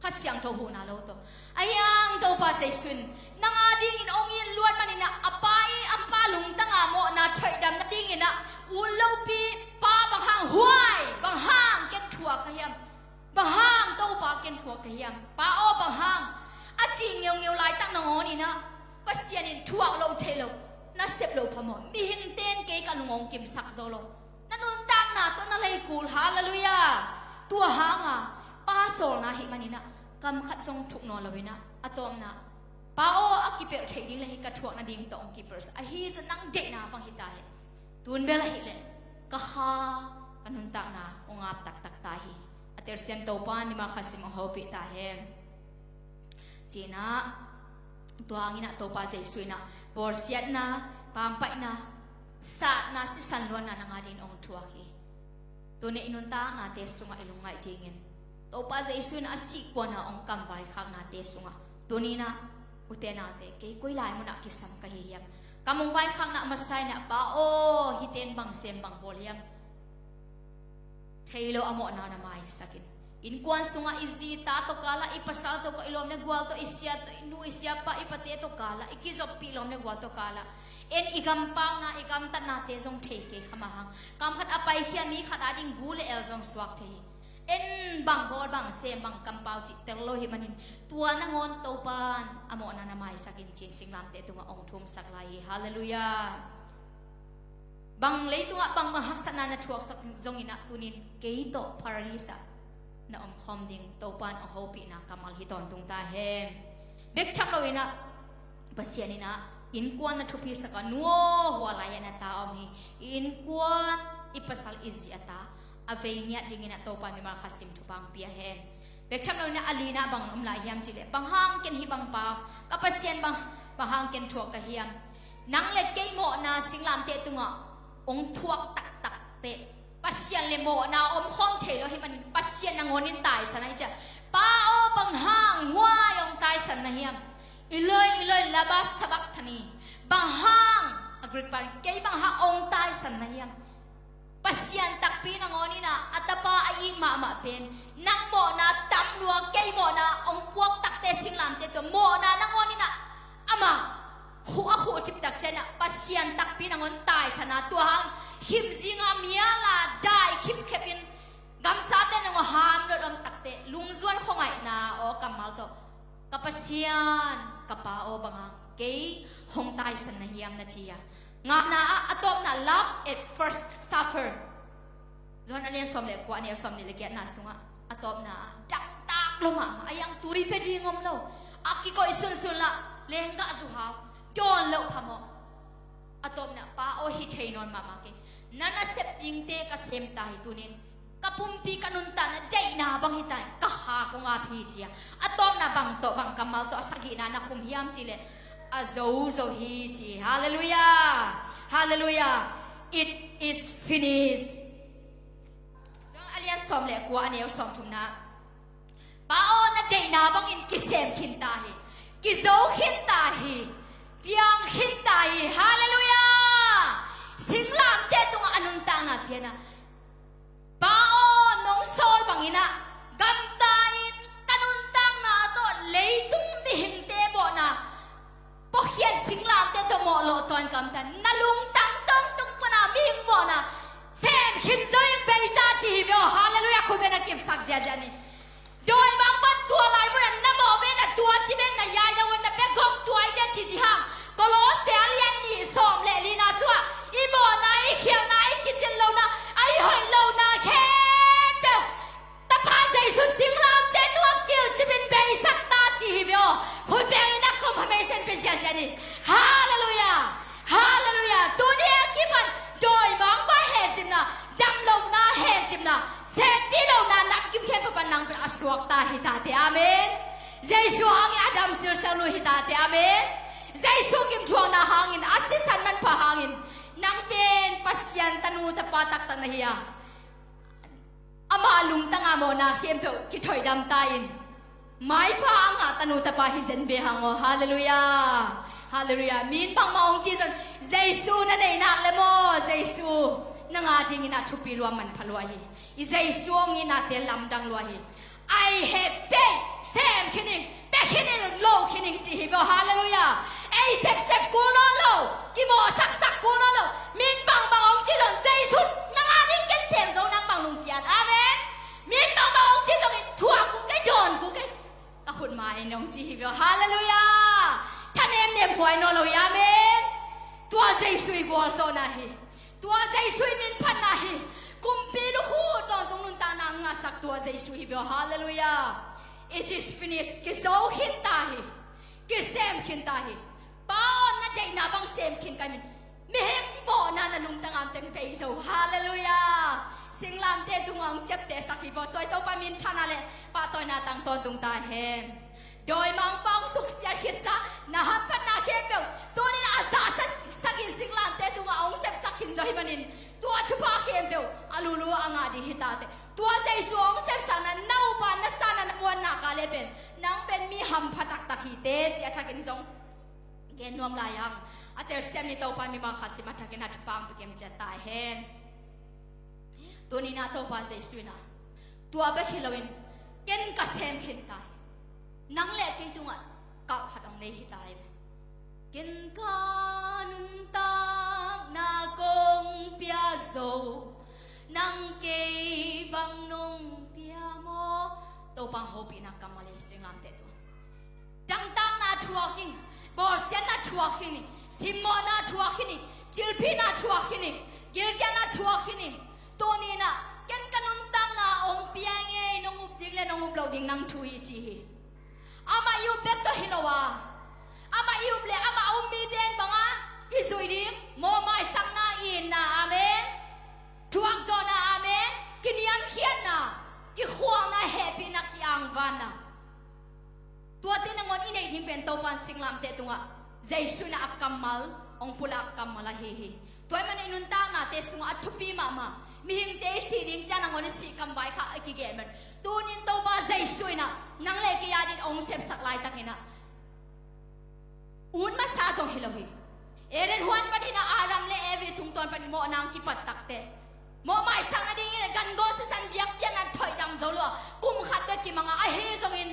Kha Siangtho huhna lo tawh. Ahi hang Topa Jesu in nang a dingin hong it luat manin ah, a Pa i, a Pa lungtang a mawhna thoihdam nadingin ah, ut lopi pa bang hang huai, bang hang ken thuak ka hiam? Bang hang Topa ken thuak ka hiam? Pa aw, bang hang? A cih ngeungeu laitak nangawn in ah, Pasian in thuak loh theih loh, na sep loh phamawh, mihingte in kei ka lung hong kimsak zo lo. Na nuntakna tawh na lei kul. Halleluiah. Tua hang a Pa sawlna ahih manin ah, Kam khat zong thuk nawn lo-in ah, a tawpna, Pa aw, a kipelh theih ding le hih ka thuak nading tawh hong kipelh sa. Ahi zong nang deihna bang hi ta hen. Tun bel ahih leh ka kha, ka nuntakna kong ap taktak ta hi. A telsiam Topa mimal khat sim hong hopih ta hen. Ci-in ah, tua hangin ah Topa Jesu in ah bawlsiatna, pampaihna, satna, sisan luanna nang a dingin hong thuak hi. Tuni i nuntaknate sungah i lungngaih dingin, Topa Jesu in a sihkuan a hong kam vaikhaknate sungah, tuni in ah, ute naute, kei koi lai munah kisam ka hi hiam? Kam hong vaikhakna masa in ah, Pa aw, hihte in bang sem bang bawl hiam? Thei lo a mawhna na maisak in. Innkuan sungah i zi i ta tawh kal ah, i pasal tawh kal ah, i lawm le gual tawh, i sia tawh, i nu i siapa, i pate tawh kal ah, i kizoppih lawm le gual tawh kal ah, en i gam pauna, i gamtatnate zong thei kei kha mah hang. Kam khat a paikhia mi khat a ding gu le el zong suak thei hi. En bang bawl, bang sem, bang kampau cih tel lo hi manin, tua nangawn Topa in a mawhna na maisak in ci-in singlamteh tungah hong thumsak lai hi. Halleluiah. Bang leitungah bang, bang haksatna na thuaksak zongin ah, tuni in kei tawh Paradis ah na omkhawm ding Topa in hong hopihna kammal hi tawntung ta hen. Bek tham lo-in ah, Pasian in ah innkuan na thupisak a, nu aw, hua lai-ah na ta om hi. I innkuan, i pasal, i zi a ta, a vei ngiat dingin ah Topa mimal khat sim thupha hong pia hen. Bek tham lo-in ah, a lina bang om lai hiam cih leh, bang hang ken hih bang pa, ka Pasian bang, bang hang ken thuak ka hiam? Nang le kei mawhna singlamteh tungah hong thuak taktak teh, Pasian le mawhna omkhawm thei lo hi manin, Pasian nangawn in taisan a, i ci a, Pa aw, bang hang huai hong taisan na hiam? Eloi, Eloi, lama sabakthani. Bang hang, a Greek pa in, kei bang hang hong taisan na hiam? Pasian takpi nangawn in ah, a tapa a it mahmah pen, nang mawhna tam lua, kei mawhna hong puak takte singlamteh tawh mawhna nangawn in ah, amah khuh a khuh ciptak ciangin ah, Pasian takpi nangawn taisan a, tua hang khim zinga mial a dai khipkhep in, gamsate nangawn ham lo om takte, lungzuan khuangaihna aw kammal tawh, ka Pasian, ka Pa aw, bang hang kei hong taisan na hiam, na ci a. Ngana ah, a tawpna, love at first suffer. Johan a lian sawm le kua, a neu sawmnih le giatna sungah, a tawpna ah, damtak lo mahmah, a yang tui pia ding om lo. A kikoih sunsun lah, lenggah zuhau, dawn loh phamawh. A tawpna, Pa aw, hi thei nawn mahmah kei. Na nasep dingte ka sem ta hi, tuni in ka pumpi, ka nuntakna deihna bang hi ta in, ka kha kong ap hi, ci a. A tawpna bang tawh, bang kammal tawh a sagihna na khum hiam cih leh, a zo zo hi, ci. Halleluiah. Halleluiah. It is finished. Johan a lian sawm le kua, a neu sawmthumna. Pa aw, na deihna bangin kisem khin ta hi. Kizo khin ta hi. Piang khin ta hi. Halleluiah. Singlamteh tungah a nuntakna pian a, Pa aw, nong sawl bangin ah, gamta-in ka nuntakna tawh leitung mihingte mawhna, pawkhiat singlamteh tawh mawh lawh tawn, gamta-in na lungtang tawntung pana mihing mawhna sem khin zo-in bei ta, ci hi ve aw. Halleluiah. Khut beng na kipsak ziahziah ni. Dawimangpa'n tua lai munah na mawh ve, na tua ci ve, na yai lo ve, na bek hong tuai ve, ci ci hang. Kolose a lian nih sawm le lina sungah, i mawhna, i khialhna, i kicin lohna, a i hoih lohna khempeuh Tapa Jesu singlamteh tungah kilcip in beisak ta, ci hi ve aw. Khut bengin a confirmation pia ziahziah ni. Halleluiah. Halleluiah. Tuni a kipan dawimangpa hencipna, damlohna hencipna, senpi lohna namkim khempeuh pan nang pen a suak ta hi tate. Amen. Jesu hangin a dam silsel nu hi tate. Amen. Jesu gimthuakna hangin, a sisan manpha hangin, nang pen Pasian tanu tapa taktak na hi a, ama lungtanga mawhna khempeuh kithoihdam ta in, maipha a ngah tanu tapa hi zen ve hang aw. Halleluiah. Halleluiah. Mi'n bangmah hong ci zong, Jesu na neih nak leh maw, Jesu nang a dingin a thupi lua, manpha lua hi. I Jesu hong itnate lamdang lua hi. Ai heh pei, sem khin ing, pia khin ing, loh khin ing, ci hi ve aw. Halleluiah. Ei sepsep kul nawn lo, kimawhsaksak kul nawn lo. Mi'n bangbang hong ci zong, Jesu nang a ding ken sem zo, nang bang lungkiat. Amen. Mi'n bangbang hong ci zongin, thuak kul kei, dawn kul kei, ka khut mai in, hong ci hi ve aw. Halleluiah. Thanemnem huai nawn lo hi. Amen. Tua Jesu i gualzawhna hi. Tua Jesu i minphatna hi. Kumpi lukhu tawntung nuntakna ngahsak tua Jesu hi ve aw. Halleluiah. It is finished. Kizo khin ta hi. Kisem khin ta hi. Pa aw, na deihna bang sem khin ka hi. Mihing mawhna na lungtang a om teng pei zo. Halleluiah. Singlamteh tungah hong ciaptehsak hi vaw. Tua i Topa min thana le pahtawina tang tawntung ta hen. Dawimangpa hong suksiat khitsa, na hamphatna khempeuh tuni-in a zahsak in singlamteh tungah hong sepsak khin zo hi manin, tua thupha khempeuh a lulu a ngah ding hi ta teh. Tua Jesu hong sepsakna na upa na sana na muanna ka le pen, nang pen mi hampha taktak hi teh ci a thakin zong gen nuam lai hang. A telsiam ni Topa mimal khat sim a thakin a thupha hong pia kim ciat ta hen. Tuni-in ah Topa Jesu in ah tua bek hi loin ken ka sem khin ta hi. Nang le kei tungah kalh khat hong nei hi ta hi. Ken ka nuntakna kong pia zo, nang kei bang nong pia maw? Topa hopihna kammal hi singlamteh tungah. Dangtakna thuak hi ing, bawlsiatna thuak hi ing, simmawhna thuak hi ing, thilphihna thuak hi ing, gilkialna thuak hi ing. Tuni-in ah ken ka nuntakna hong pia ing ei, nong up ding le nong up loh ding nang thu hi ci hi. Amah i up bek tawh hi lo a, amah i up le amah a um mite in bang a i zuih ding? Mawhmaisakna, itna, amen. Thuakzawhna, amen. Kiniamkhiatna, kikhualna, hehpihna, kiangvanna. Tuate nangawn i neih ding pen Topa in singlamteh tungah Jesu in ah a kammal hong pulak kammal ahi hi. Tua ahih manin i nuntaknate sungah a thupi mahmah, mihingte i sih ding ciang nangawn i sih kamvai kha a kigen pen, tuni-in Topa Jesu in ah nang le kei adingin hong sepsak laitakin ah ut masa zong hi lo hi. Eden huan panin ah Adam le Evi tungtawn panin mawhna hong kipat takteh, mawhmaisakna dingin gangawl sisan biakpiakna thoihdam zo lo a, kum khat bek kimang a, ahi zongin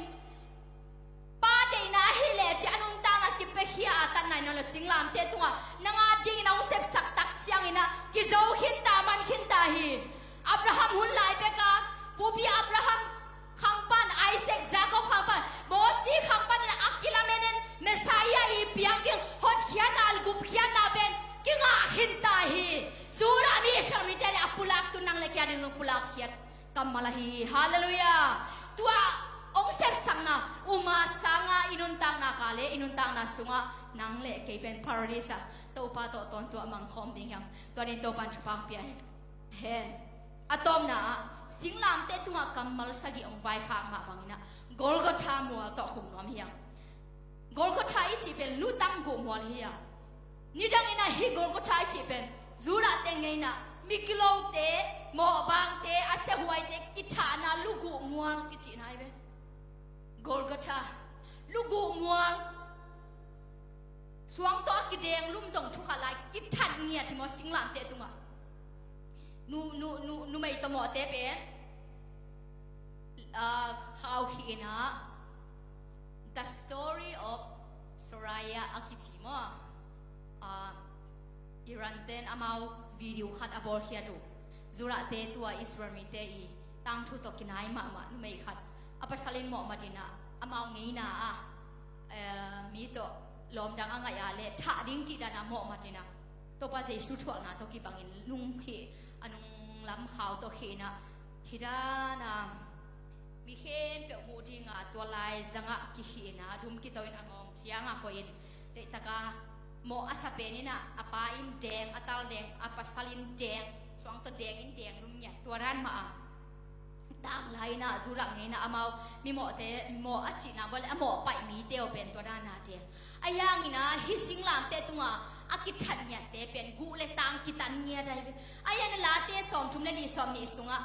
Pa deihna ahih leh ci a nuntakna kipiakhia a, tan nai nawn lo singlamteh tungah nang adingin a hong sepsak tak ciangin ah kizo khin ta, man khin ta hi. Abraham hun lai bek a, pupi Abraham khang pan, Isaac, Jacob khang pan, Mosi khang panin a kilamen in Messiah i piak ding, hotkhiatna, gupkhiatna pen kingah khin ta hi. Judah mi Israel mite in a pulak tu nang le kei ading zong pulakkhiat kammal ahi hi. Halleluiah. Tua hong sepsakna um a sangin i nuntakna ka le i nuntakna sungah nang le kei pen Paradise ah Topa tawh tawntung a mangkhawm ding hi hang. Tua dingin Topa in thupha hong pia hi. Hen. A tawpna ah singlamteh tungah kammal sagih hong vaikhak mah bangin ah Golgotha mual tawh khum nuam hi hang. Golgotha i cih pen lutang guh mual hi a, nidangin ah hih Golgotha i cih pen Judah te ngeina, migilote, mawhbangte, a siahuaite kithahna luguh mual kicihna hi ve. Golgotha, luguh mual. Suang tawh a kideng lum zong thu khat lai, kithat ngiat hi maw singlamteh tungah. Nu, nu, nu, numei tawh mawhte pen, ah, khaukhih in ah, The Story of Soraya a kici maw. Ah, Iran ten amau video khat a bawlkhiat uh. Judah te tua Israel mite i tangthu tawh kinai mahmah numei khat a pasal in mawhmat in ah amau ngeina ah, eh, mi tawh lawmdang a ngaih a le thah ding cih dan a mawhmat in ah Topa Jesu thuakna tawh kibangin lunghih a nunglam khau tawh khih in ah, hih dan a mi khempeuh muh ding a tua lai zangah kikhih in ah dum kito in a ngawng ciang a koih in, deihtak a mawh a sa pen in ah a pa in deng, a tal deng, a pasal in deng, suang tawh deng in deng lum ngiat, tua dan mah a. Tanglai in ah Judah ngeina amau mimawhte, mawh a cihna bawleh a mawh paih mite uh pen tua dan a deng. Ahi hangin ah hih singlamteh tungah a kithat ngiatte pen guh le tang kitan ngiat ahi ve. Ahi hangin Late sawmthum le nih, sawmnih sungah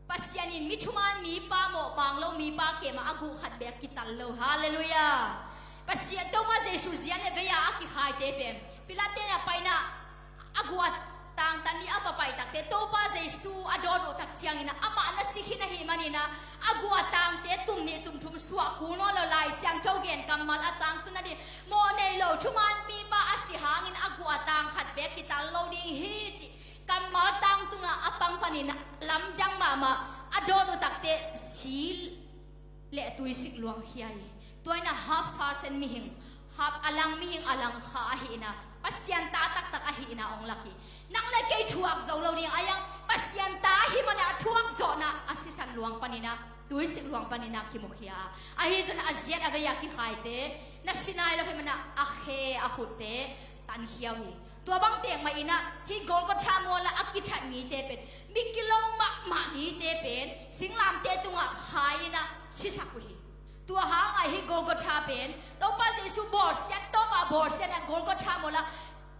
Pasian in mi thuman mipa, mawhbang lo mipa kemah a guh khat beek kitan lo. Halleluiah. Pasian, Topa Jesu zia le vei a a kikhaite pen Pilat te na pai in ah a guh a tangtan ding a va pai takte, Topa Jesu a dawt uh tak ciangin ah amah na si khin ahih manin ah a guh a tangte tum nih tum thum suah kul nawn lo, Lai Siangtho gen kammal a tangtun a ding, mawh nei lo thuman mipa a si hangin a guh a tang khat beek kitan lo ding hi cih kammal tangtun a a pang panin ah lamdang mahmah a dawt uh takte si le tuisik luangkhia hi. Tua in ah half percent mihing, half a lang mihing a lang kha ahih in ah Pasian ta taktak ahih in ah hong lak hi. Nang le kei thuak zo lo ding a, ahi hang Pasian ta ahih manin a thuak zawhna a sisan luang panin ah Tuisik luang panin a kimukhia. Ahi zongin a ziat a vei a kikhaite, na si nai lo ahih manin a khe a khutte tankhia uh hi. Tua bang teng mah in ah, hih Golgotha mual ah a kithat mite pen, migilo mahmah mite pen, singlamteh tungah khai in ah sisak uh hi. Tua hang ah hih Golgotha pen, Topa Jesu bawlsiat, Topa bawlsiat ah Golgotha mual ah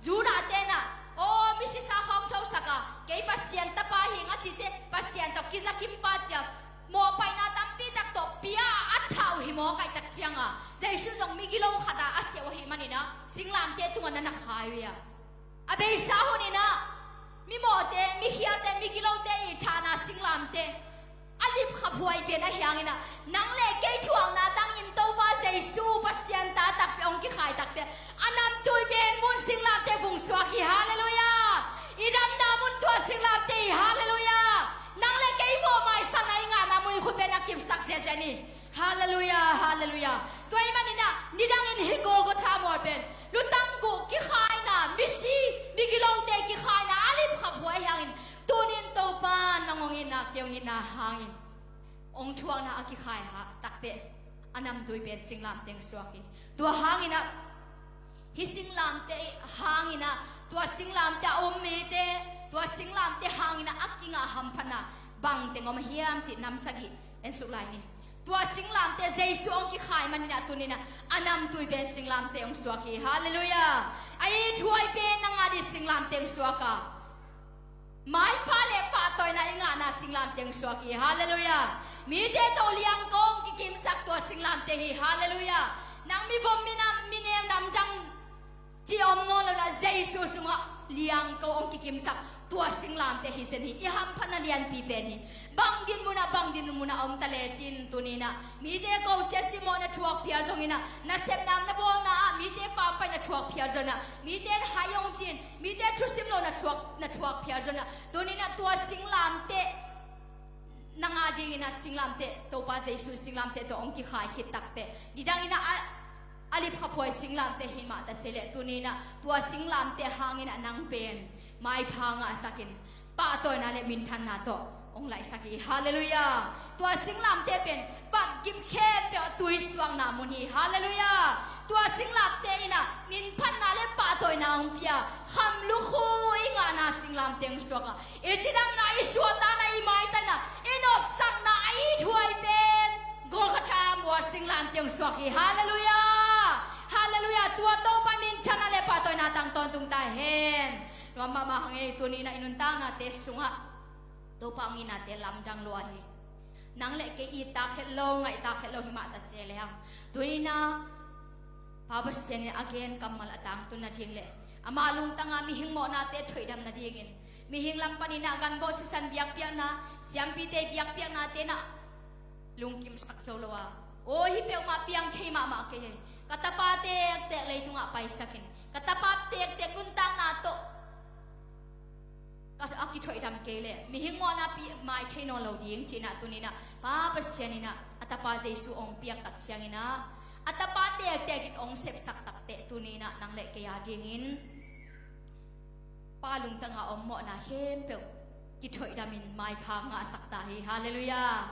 Judah te'n ah, aw, misisa khawng thosak a, kei Pasian tapa hi ing a cite, Pasian tawh kizakim pa ci a, mawhpaihna tampi tak tawh pia a, a thah uh hi mawk ahih tak ciang a, Jesu zong migilo khat a a siah uh ahih manin ah, singlamteh tungah na na khai uh hi a. A beisa hun in ah, mimawhte, mikhialte, migilote i thahna singlamteh a lipkhaphuai pen ahih hangin ah, nang le kei thuakna tangin Topa Jesu Pasian ta takpi hong kikhai takte, a namtui pen mun singlamteh vung suak hi. Halleluiah. I damna mun tua singlamteh hi. Halleluiah. Nang le kei mawh maisakna i ngahna mun i khut pen a kipsak ziahziah ni. Halleluiah, halleluiah. Tua ahih manin ah, nidangin hih Golgotha mual pen, lutang guk kikhaina, misi, migilote kikhaina a lipkhaphuai hangin, tunin Topa nang hong itna, kei hong itna hangin, hong thuakna a kikhai ha takte, a namtui pen singlamteh hong suak hi. Tua hangin ah, hih singlamteh hangin ah, tua singlamteh a um mite, tua singlamteh hangin ah a kingah hamphatna bangteng om hiam cih nam sagih en suk lai ni. Tua singlamteh Jesu hong kikhai manin ah tunin ah, a namtui pen singlamteh hong suak hi. Halleluiah. A ithuai pen nang a ding singlamteh hong suak a, maipha le pahtawina i ngahna singlamteh hong suak hi. Halleluiah. Mite tawh liangko hong kikimsak tua singlamteh hi. Halleluiah. Nang mivom, minam, minem, namdang ci om nawn lo in ah, Jesu sungah liangko hong kikimsak tua singlamteh hi zen hi. I hamphatna lianpi pen hi. Bang din mun ah, bang din mun ah om ta lecin tunin ah, mite kosiat simmawh na thuak phial zongin ah, nasepna na bawlna ah mite pampai na thuak phial zongin ah, mite hai hong cin, mite thusim lo na thuak, na thuak phial zongin ah, tunin ah tua singlamteh nang a dingin ah singlamteh, Topa Jesu singlamteh tawh hong kikhai khit takte, nidangin ah a, a lipkhaphuai singlamteh hi mah ta se leh, tunin ah tua singlamteh hangin ah nang pen maipha ngahsakin, pahtawina le minthanna tawh hong laihsak hi. Halleluiah. Tua singlamteh pen, patgip khempeuh a tuisuakna mun hi. Halleluiah. Tua singlamteh in ah minphatna le pahtawina hong pia, kham lukhu i ngahna singlamteh hong suak a, i cidamna, i suahtakna, i maitanna, i nopsakna a ithuai pen Golgotha mual singlamteh hong suak hi. Halleluiah. Halleluiah. Tua Topa minthanna le pahtawina tang tawntung ta hen. Nuam mahmah hang ei, tunin ah i nuntaknate sungah Topa hong itnate lamdang lua hi. Nang le kei i tak het lo, ngaih tak het lo hi mah ta se leng, tunin ah Pa Pasian in a gen kammal a tangtun nading le amah lungtang a mihing mawhnate thoihdam nadingin, mihing lam panin ah ganvoh sisan biakpiakna, siampite biakpiaknate in ah lungkimsak zo lo a, aw, hih peuhmah piang thei mahmah kei hi. Ka tapa tektek leitungah paisakin, ka tapa tektek nuntakna tawh ka, a kithoihdam kei leh mihing mawhna pi, mai thei nawn lo ding ci-in ah tunin ah Pa Pasian in ah a tapa Jesu hong piak tak ciangin ah, a tapa tektek in hong sepsak takteh, tunin ah nang le kei a dingin Pa lungtang a om mawhna khempeuh kithoihdamin maipha ngahsak ta hi. Halleluiah.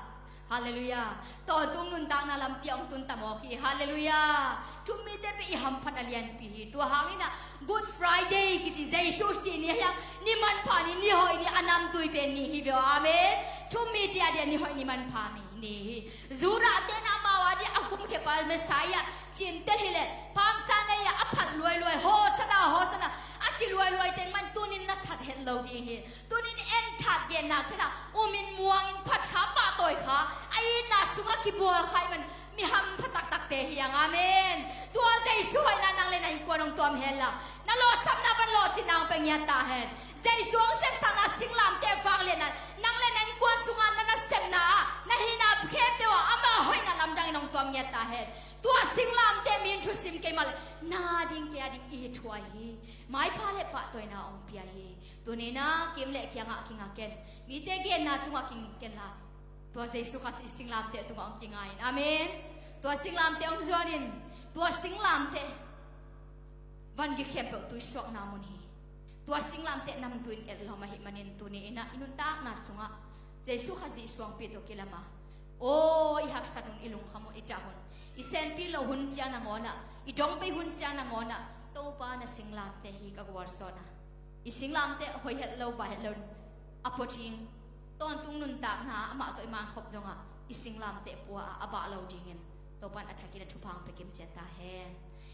Halleluiah. Tawntung nuntakna lampi ah hong tun ta mawk hi. Halleluiah. Thummite pen i hamphatna lianpi hi. Tua hangin ah Good Friday kici, Jesu sih ni ahi a, ni manpha ni, ni hoih ni, a namtui pen ni hi ve aw. Amen. Thummite a dia ni hoih ni manpha mi ni hi. Judahte in ah amau a dia a kumkhia pa Messiah ci-in tel hileh, Palm Sunday a a phat luailuai, Hosanna, Hosanna a ci luailuai teng mah in tunin na that het lo ding hi. Tunin en that, genna that a, umin muangin phat kha, pahtawi kha, a itna sungah kibual kha ahih man mi hampha taktakte hi hang. Amen. Tua Jesu hoihna nang le na innkuan hong tuam hen la, na lawhsapna pan lawhcinna hong pia ngiat ta hen. Jesu hong sepsakna singlamteh vangliatna nang le na innkuan sungah na nasepna ah, na hihna khempeuh ah ama hoihna lamdangin hong tuam ngiat ta hen. Tua singlamteh mi in thusim kei mah leh, nang a ding, kei a ding i thuai hi. Maipha le pahtawina hong pia hi. Tunin ah kim le kiangah kinga ken. Mite genna tungah kinga ken la, tua Jesu Khazih singlamteh tungah hong kinga in. Amen. Tua singlamteh hong zuan in. Tua singlamteh vangik khempeuh tuisuakna mun hi. Tua singlamteh namtui in etlawm ahih manin tuni in ah i nuntakna sungah Jesu Khazih suangpi tawh kilam a, Aw, i haksat hun, i lungkham hun, i dah hun, i senpi loh hun cia nangawnah, i dongpei hun cia nangawnah Topa na singlamteh hi ka gualzawhna. I singlamteh hoih het lo, bai het lo a pua ding, tawntung nuntakna amah tawh i mankhop dongah i singlamteh pua a, a bah lo dingin Topan a thakin a thupha hong pia kim ciat ta hen.